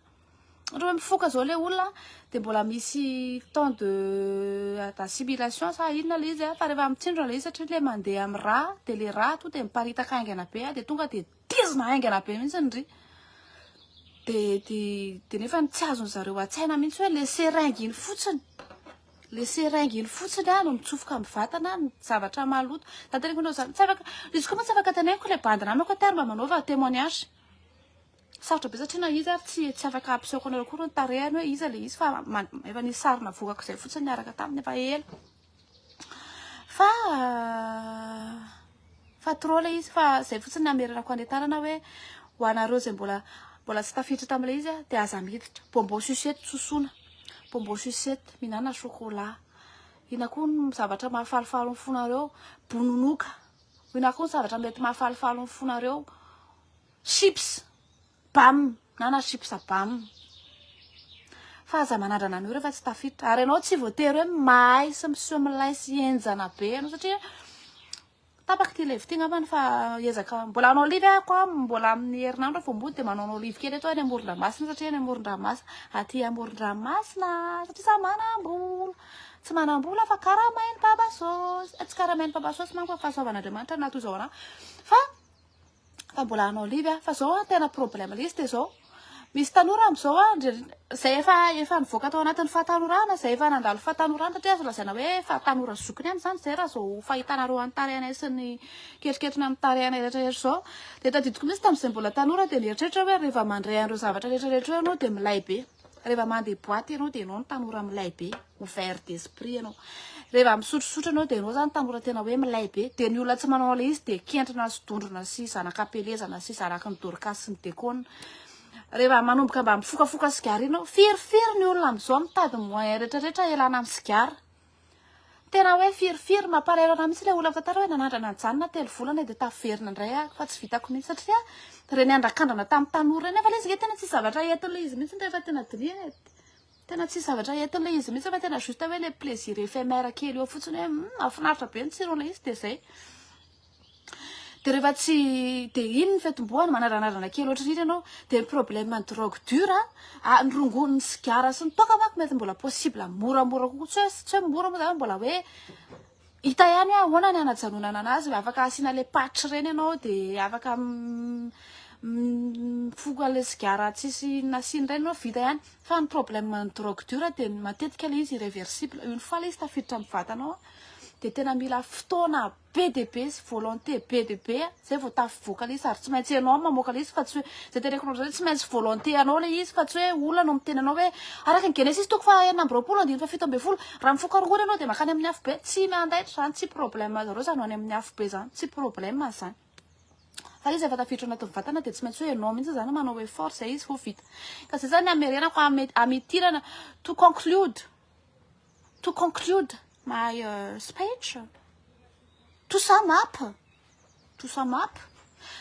Ohatra hoe mifoka zao le olona, de mbola misy temps de d'assimilation sa inona le izy a, fa rehefa mitsindrona le izy, satria le mandeha amin'ny rà, de le rà to de miparitaka aingana be a, de tonga de dizina aingana be mihitsy ny ry de nefa ny tsy azony zareo an-tsaina mihitsy hoe le seringue iny fotsiny, le seringue iny fotsiny a no mitsofoka amin'ny vatana ny zavatra maloto. Za teneniko anao zany, tsy afaka izy koa moa, tsy afaka teneniko le bandy namako hoe tary mba manaova témoignage. Sarotra be satria na izy ary tsy afaka hampisehoko anareo koa ny tarehany hoe iza le izy, fa efa nisy sary navokako izay fotsiny niaraka taminy efa ela, fa trop le izy. Fa zay fotsiny namerenako any tanana hoe ho anareo zay mbola tsy tafiditra tam'le izy a, de aza miditra. Bonbon sucette sosona, bonbon sucette, mihinana chocolat, ina koa ny zavatra mahafalifaly ny fonareo, bononoka, ina koa ny zavatra mety mahafalifaly ny fonareo, chips bam na chips bam, fa aza manandrana an'io rehefa tsy tafiditra. Ary ianao tsy voatery hoe mahay sy miseho milay sy enjana be ianao, satria tapaka ty live ty angambany, fa ezaka mbola hanao live ahako a, mbola amin'ny herinandro vao mody, de manao live kely eto any amoron-dranomasina, satria any amoron-dranomasina, aty amoron-dranomasina, satria za manam-bola, tsy manam-bola fa karamainy papasosy, tsy karamainy papasosy manko fa fahasoavan'Andriamanitra nato izao anahy, fa mbola hanao live a. Fa zao a, tena problème le izy de zao: misy tanora am'izao a, zay efa nivoaka tao anatin'ny fahatanorana, zay efa nandalo fahatanorana, satria azo lazaina hoe efa tanora zokiny ihany zany zay raha zao fahitanareo any tarehanay sy ny ketriketrina amin'ny tarehanay rehetrarehetra zao. De tadidiko mihitsy tamin'izay mbola tanora, de nieritreritra hoe rehefa mandray an'ireo zavatra rehetrarehetra eo ianao de milay be, rehefa mandeha boîte ianao de ianao ny tanora milay be, ouvert d'esprit ianao, rehefa misotrosotro ianao de ianao zany tanora tena hoe milay be, de ny olona tsy manao an'ilay izy de kentrina sy dondrona sy zanak'ampelezana sy zanaky ny dorkasy sy ny dekona. Rehefa manomboka mba mifokafoka sigara iny, firifiry ny olona am'izao mitady moyen rehetrarehetra ialana amin'ny sigara? Tena hoe firifiry? Mampalahelo anahy mihitsy le olona mitantara hoe nanandrana nijanona 3 volana de tafiverina indray aho fa tsy vitako mihitsy, satria reny andrakandrana tamin'ny tanora reny, nefa le izy nge tena tsy zavatra entin'le izy mihitsy. Rehefa tena dinihana, tena tsy zavatra entin'le izy mihitsy, fa tena juste hoe le plaisir éphémère kely eo fotsiny hoe mahafinaritra be ny tsiron'le izy, de zay. De rehefa tsy de iny ny fiatombohana manaranadrana kely ohatran'iny ianao, de ny problème ny drogue dure a, ny rongony, ny sigara sy ny toaka manko mety mbola possible moramora kokoa, tsy hoe mora moa zany, mbola hoe hita ihany hoe ahoana ny anajanonana anazy, afaka asiana le patch reny ianao, de afaka mifoka le sigara tsisy nasiany reny anao, vita ihany. Fa ny problème ny drogue dure de matetika le izy irréversible. Une fois le izy tafiditra amin'ny vatanao a, de tena mila fotoana be de be sy volonté be de be zay vao tafivoaka le izy, ary tsy maintsy ianao mamoaka le izy, fa tsy hoe zay teneniko anao zay, tsy maintsy volonté anao le izy, fa tsy hoe olona no miteny anao hoe araka ny Genesis toko fa 26 andininy fa 17, raha mifoka rongony ianao de makany amin'ny afo be. Tsy mandaitra zany, tsy problème zareo zany ho any amin'ny afo be zany, tsy problème zany, fa izy efa tafiditra anatin'ny vatana, de tsy maintsy hoe ianao mihitsy zany manao effort zay izy vao vita. Ka zay zany amerenako amitirana to conclude my speech, to sum up, to sum up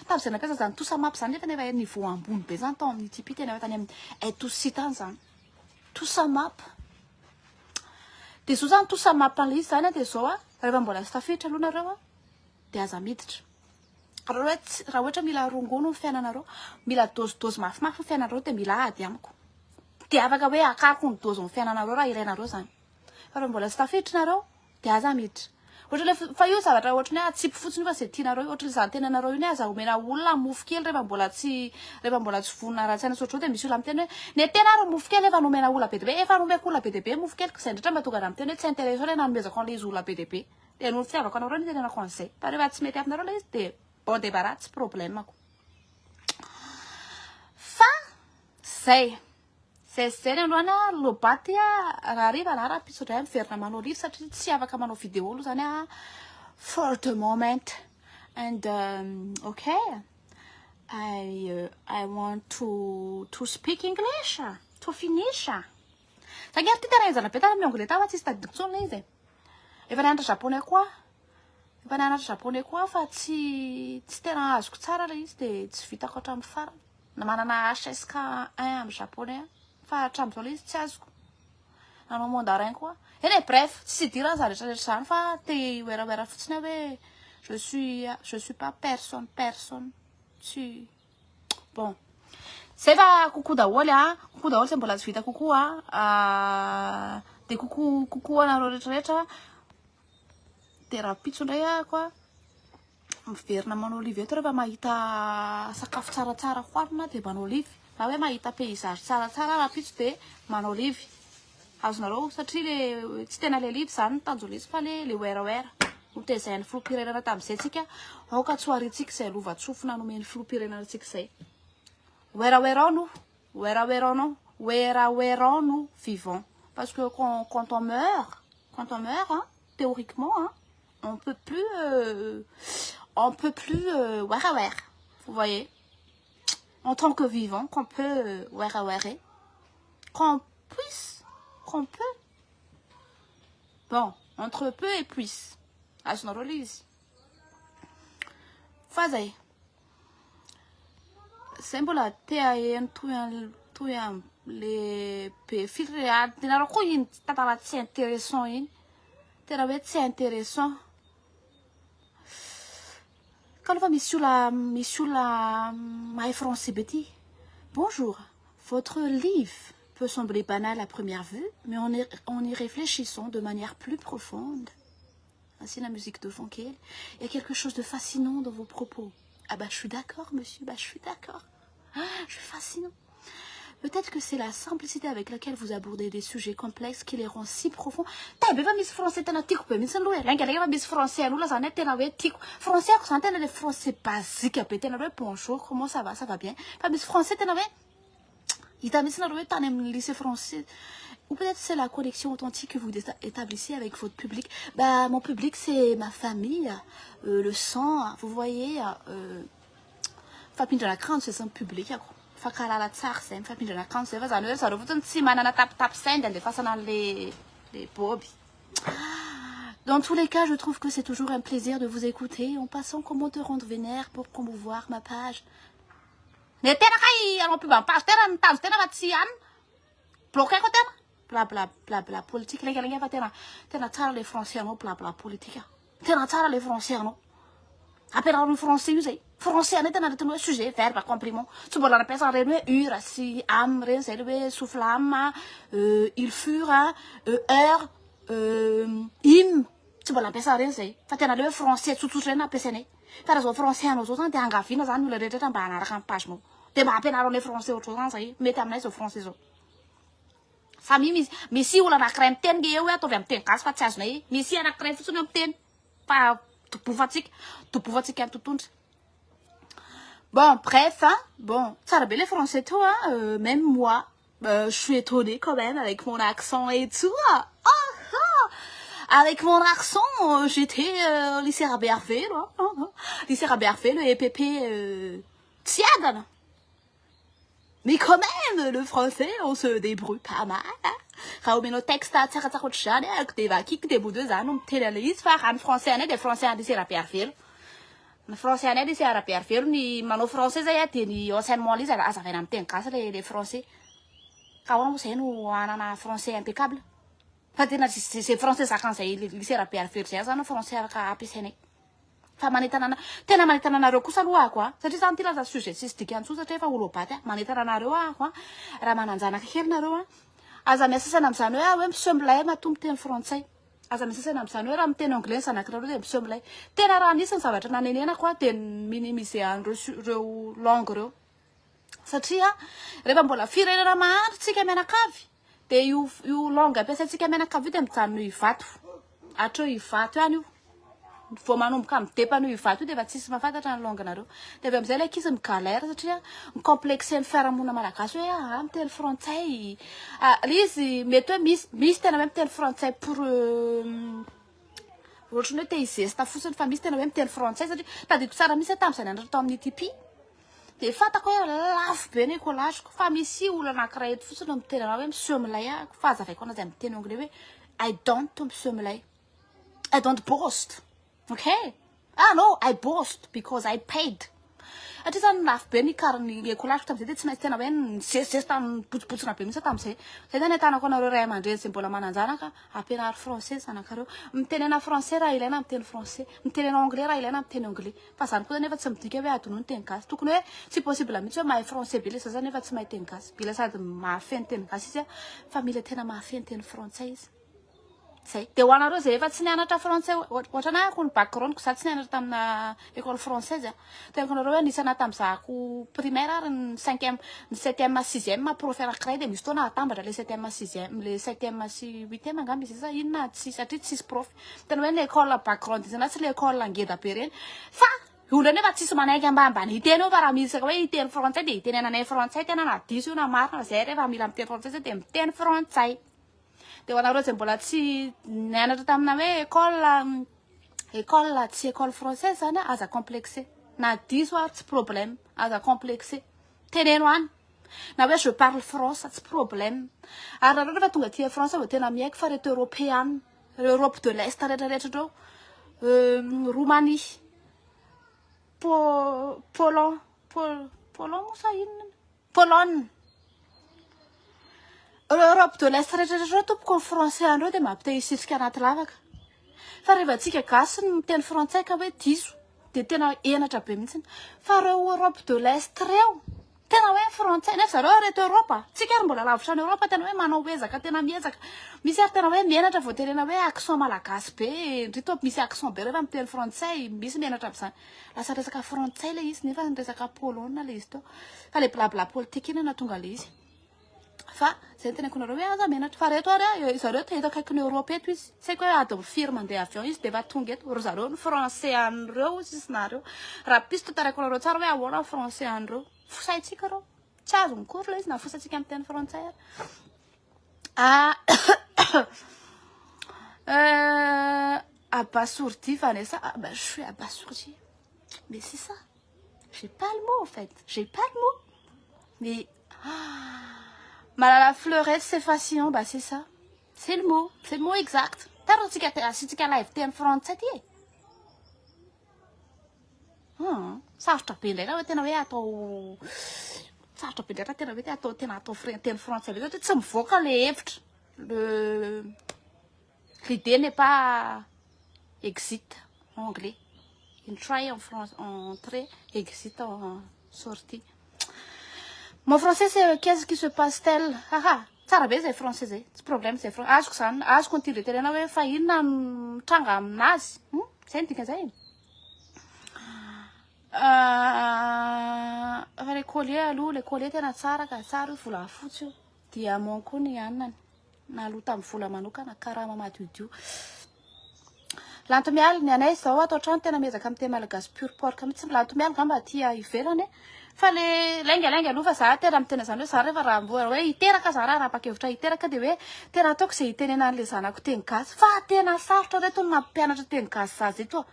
tam'izay nampiasa zany to sum up zany, nefa niveau ambony be zany tao amin'ny TP, tena efa tany amin'ny aide tany zany to sum up. De zao zany tout ça mampan'le izy zany a, de zao a, rehefa mbola tsy tafiditra aloha nareo a, de aza miditra. Raha hoe raha ohatra mila rongono ny fiainanareo, mila dose mafimafy ny fiainanareo, de mila ady amiko, de afaka hoe akariko ny dose ny fiainanareo raha ilainareo zany. Fa raha mbola tsy tafiditra nareo, de aza miditra. Ohatra le fa io zavatra ohatrany hoe atsipy fotsiny io, fa zay tianareo, ohatra le zany tenanareo io ny aza omena olona mofo kely rehefa mbola tsy vonona raha-tsaina sotrao. De misy olona miteny hoe ny tena ary mofo kely efa nomena olona be de be, efa nomeko olona be de be mofo kely, zay ndratra mahatonga raha miteny hoe tsy intéressant le nanomezako an'le izy olona be de be, de noho ny fitiavako anareo ny tenenako an'izay. Fa rehefa tsy mety aminareo le izy, de bon débarras, tsy problemako. Fa zay ny androany a, lobaty a, raha hariva na raha pitso indray miverina manao live, satria tsy afaka manao vidéo aloha zany a for the moment. And okay, I want to speak English to finish. Saingy ary ty tena enjana be tany amin'ny anglais ta, fa tsisy tadidiko intsony le izy e. Efa nianatra japonais koa, efa nianatra japonais koa, fa tsy tena azoko tsara le izy, de tsy vitako hatramin'ny farany. Na manana HSK 1 amin'ny japonais fa hatramin'izao le izy tsy azoko. Nanao mandarin koa eny e. Bref, tsy idirana zany rehetrarehetra zany, fa te oeraoera fotsiny aho hoe je suis pas personne, personne tsy bon. Zay fa coucou daholy a, coucou daholy zay mbola tsy vita coucou a, de coucou, coucou anareo rehetrarehetra. De raha pitso indray ako a, miverina manao live eto rehefa mahita sakafo tsaratsara hoanina, de manao live, na hoe mahita paysage tsaratsara raha pitso, de manao live azonareo, satria le tsy tena le live zany ny tanjona izy, fa le oeraoera notezain'ny filoham-pirenena tamin'izay tsika. Aoka tsy ho aritsika izay lova-tsofina nomeny filoham-pirenena antsika izay. Oeraoerao oeraoeraonao, oeraoerao vivant, parce que quand on meurt, hein, théoriquement, hein, on peut plus oeraoera, vous voyez, en tant que vivant qu'on peut oeraoerer, qu'on puisse, qu'on peut, bon, entre peu et puisse, azonareo le izy. Fa zay mbola te aheno toy le be firy tenareo koa iny tantara tsy intéressant iny, tena hoe tsy intéressant ka aloha. Fa misy olona mahay français be ty. Bonjour, votre livre peut sembler banal à première vue, mais en y réfléchissant de manière plus profonde, ainsi la musique de fond kely, il y a quelque chose de fascinant dans vos propos. Ah bah je suis d'accord, monsieur, bah je suis d'accord. Ah, je suis fascinant. Peut-être que c'est la simplicité avec laquelle vous abordez des sujets complexes qui les rend si profonds. Tay be fa misy français tena tiako be mihitsy aloha e. Lainga fa misy français aloha zany hoe tena hoe tiako. Français ako zany tena le français basique be, tena hoe bonjour, comment ça va, ça va bien. Fa misy français tena hoe hita mihitsy nareo hoe tany amin'ny lycée français. Ou peut-être c'est la connexion authentique que vous établissez avec votre public. Bah, mon public, c'est ma famille, le sang, vous voyez. Fampindrana akanjo zay samy public ako. Fakalala tsara zay mifampindrana akanjo zay, fa zany hoe zareo fotsiny tsy manana tapitapy saindy andefasana an'le le boby. Dans tous les cas, je trouve que c'est toujours un plaisir de vous écouter. En passant, comment te rendre vénère pour promouvoir ma page? Ne tena kay anao pub page tena ny tanjo tena fa tsy any bloqué ko tena bla bla bla bla politique. Lengalenga fa tena tsara le français anao, bla bla politique, tena tsara le français anao. Ampianaro ny français io zay, français anay tena retiny hoe sujet, verbe, complément, tsy mbola nampiasa reny hoe ure sy am reny zay, le hoe souffle am, il fure, heure, im, tsy mbola nampiasa reny zay, fa tena le hoe français tsotsotra reny nampiasainay. Fa raha zao français anao zao zany, de angavina zany olona rehetrarehetra mba hanaraka ny pagenao, de mba ampianaro anay français ohatr' zao zany zay mety aminay zao français zao. Samy misy olo anankiray miteny nge eo hoe ataovy amin'ny teny gasy, fa tsy azonay. Misy anankiray fotsiny eo miteny fa dobofantsika ny tontondra. Bon, bref, hein, bon, tsara be le français teo, hein, même moi, je suis étonnée quand même avec mon accent et tout. Ah, ah, avec mon accent, j'étais au lycée Rabearivelo, là. Ah, ah. Lycée Rabearivelo, le EPP Tsiadana. Mais quand même, le français, on se débrouille pas mal, hein. Raha omenao texte tsaratsara ohatr'izany ako, de vakiko, de mody hoe zany no miteny an'le izy. Fa raha ny français anay, de français any lycée Rabearivelo, ny français anay lycée Rabearivelo, ny manao français zay a, de ny enseignement le izy azavaina amin'ny teny gasy le français, ka ahoana moa zay no anana français impeccable? Fa tena zay français zakan'izay lycée Rabearivelo zay zany français afaka ampiasainay. Fa manentana ana, tena manentana anareo kosa aloha ako a, satria zany ty lasa sujet tsisy dikany intsony satria efa olo-baty a. Manentana anareo ako a, raha manan-janaka kely nareo a, aza miasa saina amin'izany hoe ah hoe miseho milay matoa miteny frantsay. Aza miasa saina amin'izany hoe raha miteny anglais ny zanakinareo dia miseho milay. Tena raha nisy ny zavatra nanenenako a, dia ny minimiser an'ireo ireo langue ireo. Satria rehefa mbola firenena mahantra tsika mianakavy dia io langue ampiasaintsika mianakavy io dia mijanona eo Ivato. Hatreo Ivato ihany io. Vao manomboka midepana io Ivato io dia efa tsisy mahafantatra ny langue nareo. Dia avy amin'izay ilay ankizy mi-galère satria mi-complexer ny fiarahamonina malagasy hoe ah miteny frantsay. Ah, ilay izy mety hoe misy tena hoe miteny frantsay pour ohatran'ny hoe te hizesta fotsiny, fa misy tena hoe miteny frantsay satria tadidiko tsara mihitsy tamin'izay nianatra tao amin'ny ITP. Dia fantako hoe lafo be ny écolage-ko, fa misy olona anankiray eto fotsiny no miteny anao hoe miseho milay ahako, fa hazavaiko anazy amin'ny teny anglais hoe I don't miseho milay. I don't boast. Okay? Ah no, I boast because I paid. Satria zany lafo be ny karany écolage tamin'izay, dia tsy maintsy tena hoe nizesizesy nibotsibotsina be mihitsy tamin'izay. Zay zany ahitanako anareo ray aman-dreny izay mbola manan-janaka, ampianaro français zanakareo. Mitenena français raha ilaina miteny français, mitenena anglais raha ilaina miteny anglais. Fa zany koa nefa tsy midika hoe adinoa ny teny gasy. Tokony hoe tsy possible mihitsy hoe mahay français be le zaza nefa tsy mahay teny gasy. Mila sady mahafehy teny gasy izy fa mila tena mahafehy teny frantsay izy. Zay. Dia ho anareo zay efa tsy nianatra français, ohatrany ahako ny background-ko, za tsy nianatra tamina école française a. Teniko anareo hoe anisana tamin'izahako primaire ary ny cinquième, ny septième, sixième prof anankiray, dia misy fotoana atambatra le septième, sixième, le septième sy huitième angamba izy io sa inona, tsy satria tsisy prof. Tena hoe ny école background izy tsy le école ngeda be reny. Fa olona nefa tsisy manaiky ambambany hiteny eo, fa raha misy hoe hiteny frantsay dia hitenenanay frantsay, tena na diso io na marina, zay rehefa mila miteny frantsay zay dia miteny frantsay. Dia ho anareo izay mbola tsy nianatra tamina hoe école tsy école française zany, aza complexé. Na diso ary tsy problème, aza complexé. Teneno any. Na hoe je parle français, tsy problème. Ary nareo rehefa tonga aty France vao tena miaiky fa reto européen, Europe de l'Est rehetrarehetra reo, Roumanie, Po Polon, Pol Polon moa sa inona? Pologne. Europe de l'Est rehetrarehetra reo tompoko, ny français andreo dia mampite hisitrika anaty lavaka. Fa rehefa antsika gasy ny miteny frantsay ka hoe diso dia tena henatra be mihitsy. Fa reo Europe de l'Est reo tena hoe frantsay nefa zareo reto Europe, tsika ary mbola lavitra any Europe, tena hoe manao ezaka, tena miezaka. Misy ary tena hoe menatra vao tenena hoe accent malagasy be, ndry to misy accent be rehefa miteny frantsay, misy menatra amin'izany. Lasa resaka frantsay le izy nefa ny resaka polonais le izy teo. Fa le blabla politique iny no nahatonga le izy. Fa zay ny teneniko anareo hoe aza menatra. Fa reto ary a, zareo te eto akaikin'ny Europe eto izy. Tsy haiko hoe adiny firy mandeha avion izy dia efa tonga eto. Ry zareo ny français an'ireo sisy nareo. Raha pisy tantaraiko anareo tsara hoe ahoana ny français an'ireo. Fosaintsika ireo. Tsy azony kory ilay izy na fosaintsika amin'ny teny frantsay ary. Ah, abasourdi Vanessa. Ah, bah, je suis abasourdi. Mais c'est ça. J'ai pas le mot en fait. J'ai pas le mot. Mais ah, Malala Fleurette, c'est fascinant. Bah c'est ça. C'est le mot. C'est le mot exact. Taro tsika asiantsika live teny frantsay ty e. Sarotra be indray raha hoe tena hoe atao, sarotra be indray raha tena hoe atao, tena atao teny frantsay be satria tsy mivoaka le hevitra. Le l'idée n'est pas exit en anglais. Entry en France, entrée, exit en sortie. Mon français, c'est qu'est-ce qui se passe-t-elle? Haha, tsara be zay français zay, tsy problème zay français. Azoko zany, azoko ny tiandre tenena hoe fa inona no mitranga aminazy. Zay ny dikan'izay. Fa le collier aloha, le collier tena tsara ka, tsara io, volafotsy io. Diamant koa ny anany. Naloa tamin'ny vola manokana, karama madiodio. Lantomialy, ny anay zao ato an-trano tena miezaka miteny malagasy pur porc mihitsy. Lantomialy ngamba aty ivelany e. Fa le lainga aloha, fa za tena miteny zany hoe za rehefa raha mbola hoe hiteraka za, raha rapa-kevitra hiteraka, dia hoe tena ataoko izay hitenena an'le zanako teny gasy. Fa tena sarotra reto ny mampianatra teny gasy zaza eto.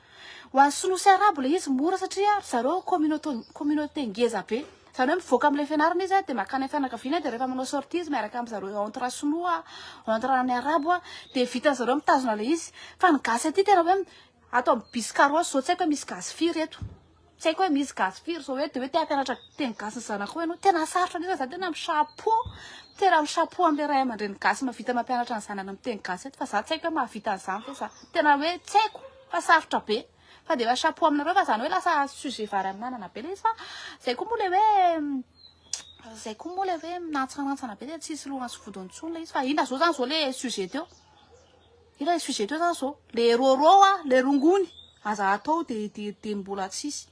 Ho an'ny sinoa sy arabo le izy mora satria ry zareo communauté ngeza be. Zany hoe mivoaka amin'ilay fianarana izy dia makany amin'ny fianakaviana, dia rehefa manao sortie izy miaraka amin'ny zareo entre sinoa, entre ny arabo, dia vitan'ny zareo mitazona le izy. Fa ny gasy aty tena hoe atao amin'ny bus carrosse zao, tsy haiko hoe misy gasy firy eto. Tsy haiko hoe misy gasy firy zao hoe de hoe te hampianatra teny gasy ny zanakao ianao. Tena sarotra indrindra za tena mi-chapeau, tena mi-chapeau amle ray aman-dreny gasy mahavita mampianatra ny zanany miteny gasy eto fa za tsy haiko hoe mahavita an'izany ve za. Tena hoe tsy haiko fa sarotra be. Fa de efa chapeau aminareo fa zany hoe lasa sujet vary amin'anana be le izy fa zay koa moa le hoe zay koa moa le hoe minantsanantsana be de tsisy lohany sy vodiny intsony le izy fa inona zao zany zao le sujet teo. Inona le sujet teo zany zao? Le rôrô a, le rongony aza atao de de de mbola tsisy.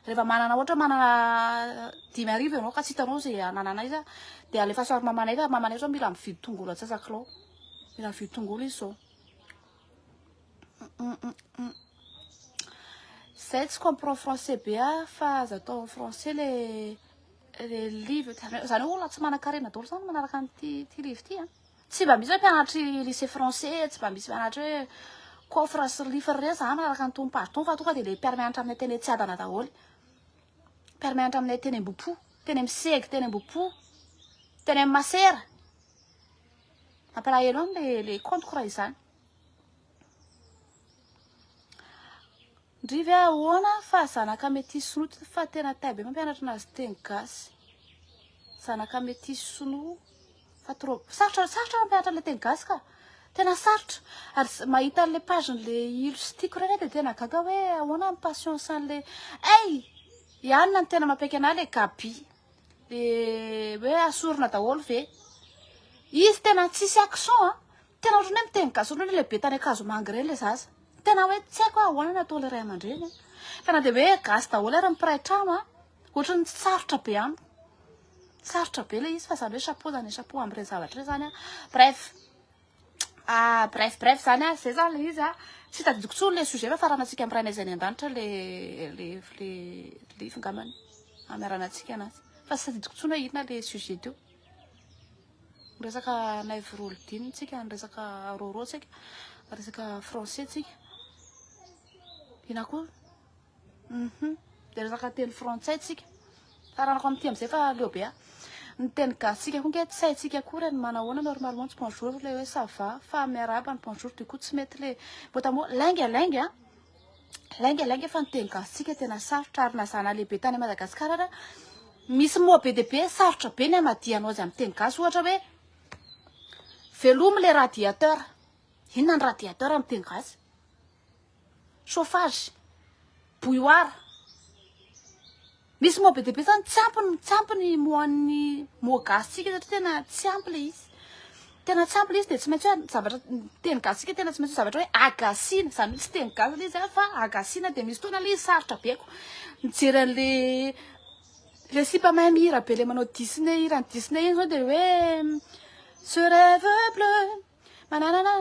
Rehefa manana ohatra manana 5000 ianao ka tsy hitanao zay ananana izy a, de alefaso ary mamanay fa mamanay zao mila mividy tongolo antsasakilao. Mila mividy tongolo izy zao. Zay tsy comprend français be a fa aza atao en français le le livre. Zany hoe olona tsy manan-karena daholo zany manaraka an'ity ty livre ty a. Tsy mba misy hoe mpianatry lycée français, tsy mba misy mpianatra hoe coffre sy livre ireny za manaraka an'itony page itony fa tonga dia le mpiara-mianatra aminay teny Tsiadana daholo. Mpiara-mianatra aminay teny Ambohipo, teny amin'ny Segy, teny Ambohipo, teny amin'ny Masera. Mampalahelo any le le compte-ko raha izany. Ndry ve ahoana fa zanaka metisy sinoa fa tena tay be mampianatra anazy teny gasy. Zanaka metisy sinoa fa trop sarotra sarotra mampianatra an'ilay teny gasy ka. Tena sarotra. Ary mahita an'ilay page-n'le ilo sy tiako ireny aho dia tena gaga hoe ahoana ny patience an'le Hey! I Anna no tena mampiaiky anahy le Gaby. Le hoe asorina daholo ve? Izy tena tsisy accent a. Tena ohatran'ny hoe miteny gasy ohatran'ny hoe lehibe tany Ankazomanga ireny ilay zaza. Tena hoe tsy haiko hoe ahoana no ataon'ilay ray aman-dreny. Fa na dia hoe gasy daholo ary ny mpiray trano a, ohatran'ny sarotra be amiko. Sarotra be ilay izy fa izany hoe chapeau izany chapeau amin'ireny zavatra ireny izany a. Bref. Ah, bref, bref izany a, izay izany ilay izy a. Tsy tadidiko intsony ilay sujet fa faranantsika amin'ny Rainay izay any an-danitra ilay ilay ilay ilay angambany hamaranantsika anazy. Fa tsy tadidiko intsony hoe inona ilay sujet teo. Miresaka Naivo Rolidine tsika, miresaka Roro tsika, miresaka français tsika. Ina koa? Mhm. Dia resaka teny frantsay tsika. Faranako amin'ity amin'izay fa leo be aho. Ny teny gasy tsika koa nge tsy haintsika akory ny manahoana normalement tsy bonjour le hoe ça va fa miarahaba ny bonjour du coup tsy mety le mot à mot lainga lainga lainga lainga fa ny teny gasy tsika tena sarotra ary na za na lehibe tany Madagasikara ara Misy mots be dia be sarotra be ny hamadihanao azy amin'ny teny gasy ohatra hoe velomy le radiateur, inona ny radiateur amin'ny teny gasy? Chauffage, bouilloire, misy mots be dia be zany tsy ampy ny tsy ampy ny mots an'ny mots gasy tsika satria tena tsy ampy le izy, tena tsy ampy le izy de tsy maintsy hoe zavatra teny gasy tsika tena tsy maintsy hoe zavatra hoe agasiana, zany hoe tsy teny gasy le izy a fa agasiana de misy fotoana le izy sarotra be ko mijery an'le Le sipa mahay mihira be le manao Disney hiran'i Disney iny zao de hoe ce rêve bleu mananana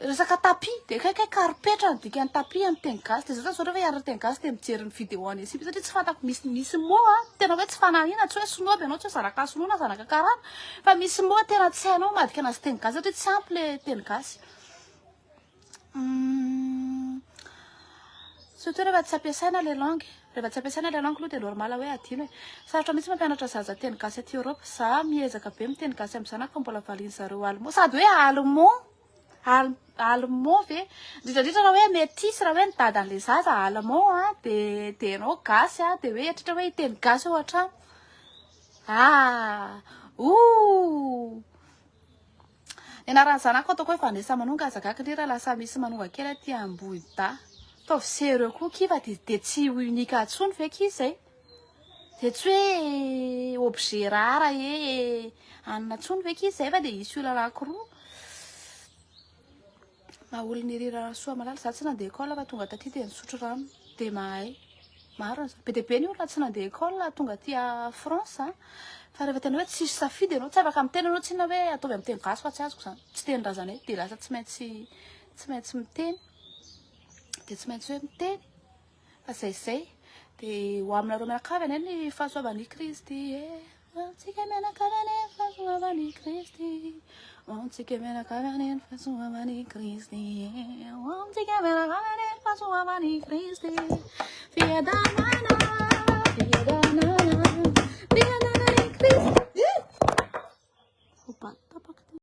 resaka tapis de kay kay karipetra ny dikan'ny tapis amin'ny teny gasy de zao zany zao rehefa hianatra teny gasy de mijery ny vidéo an'i sipa satria tsy fantako misy misy mot a tena hoe tsy fanahina tsy hoe sinoa be anao tsy hoe zanaka sinoa na zanaka karana fa misy mot tena tsy hainao madika anazy teny gasy satria tsy ampy le teny gasy. Surtout rehefa tsy ampiasaina le langue. Rehefa tsy ampiasaina le langue aloha dia normal hoe adino e. Sarotra mihitsy mampianatra zaza teny gasy aty Europe. Za miezaka be miteny gasy amin'ny zanako fa mbola valian'ny zareo allemand. Sady hoe allemand, allemand ve? Indrindra indrindra raha hoe métis, raha hoe ny dadan'le zaza allemand a, dia dia ianao gasy a, dia hoe eritreritra hoe hiteny gasy ao an-trano. Ah! Ouh! Ny anaran'ny zanako ataoko hoe Vanessa Manonga, aza gaga ndry raha lasa misy manonga kely aty Ambohidahy. Ataovy sérieux koa ki fa dia tsy ho unique intsony ve ki zay? Dia tsy hoe objet rare e anona intsony ve ki zay fa dia hisy olona anankiroa. Maha-olona ery Rasoamalala, za tsy nandeha école fa tonga taty dia nisotro rano dia mahay. Marina zany. Be dia be ny olona tsy nandeha école tonga aty France a. Fa rehefa tena hoe tsisy safidy ianao, tsy afaka miteny ianao tsinona hoe ataovy amin'ny teny gasy fa tsy azoko izany. Tsy tenin-drazanay dia lasa tsy maintsy tsy maintsy miteny. Dia tsy maintsy hoe miteny. Fa zay zay. Dia ho aminareo mianakavy anie ny fahasoavan'i Kristy e. Ho amintsika mianakavy anie ny fahasoavan'i Kristy. Ho amintsika mianakavy anie ny fahasoavan'i Kristy. Ho amintsika mianakavy anie ny fahasoavan'i Kristy. Fiadanana.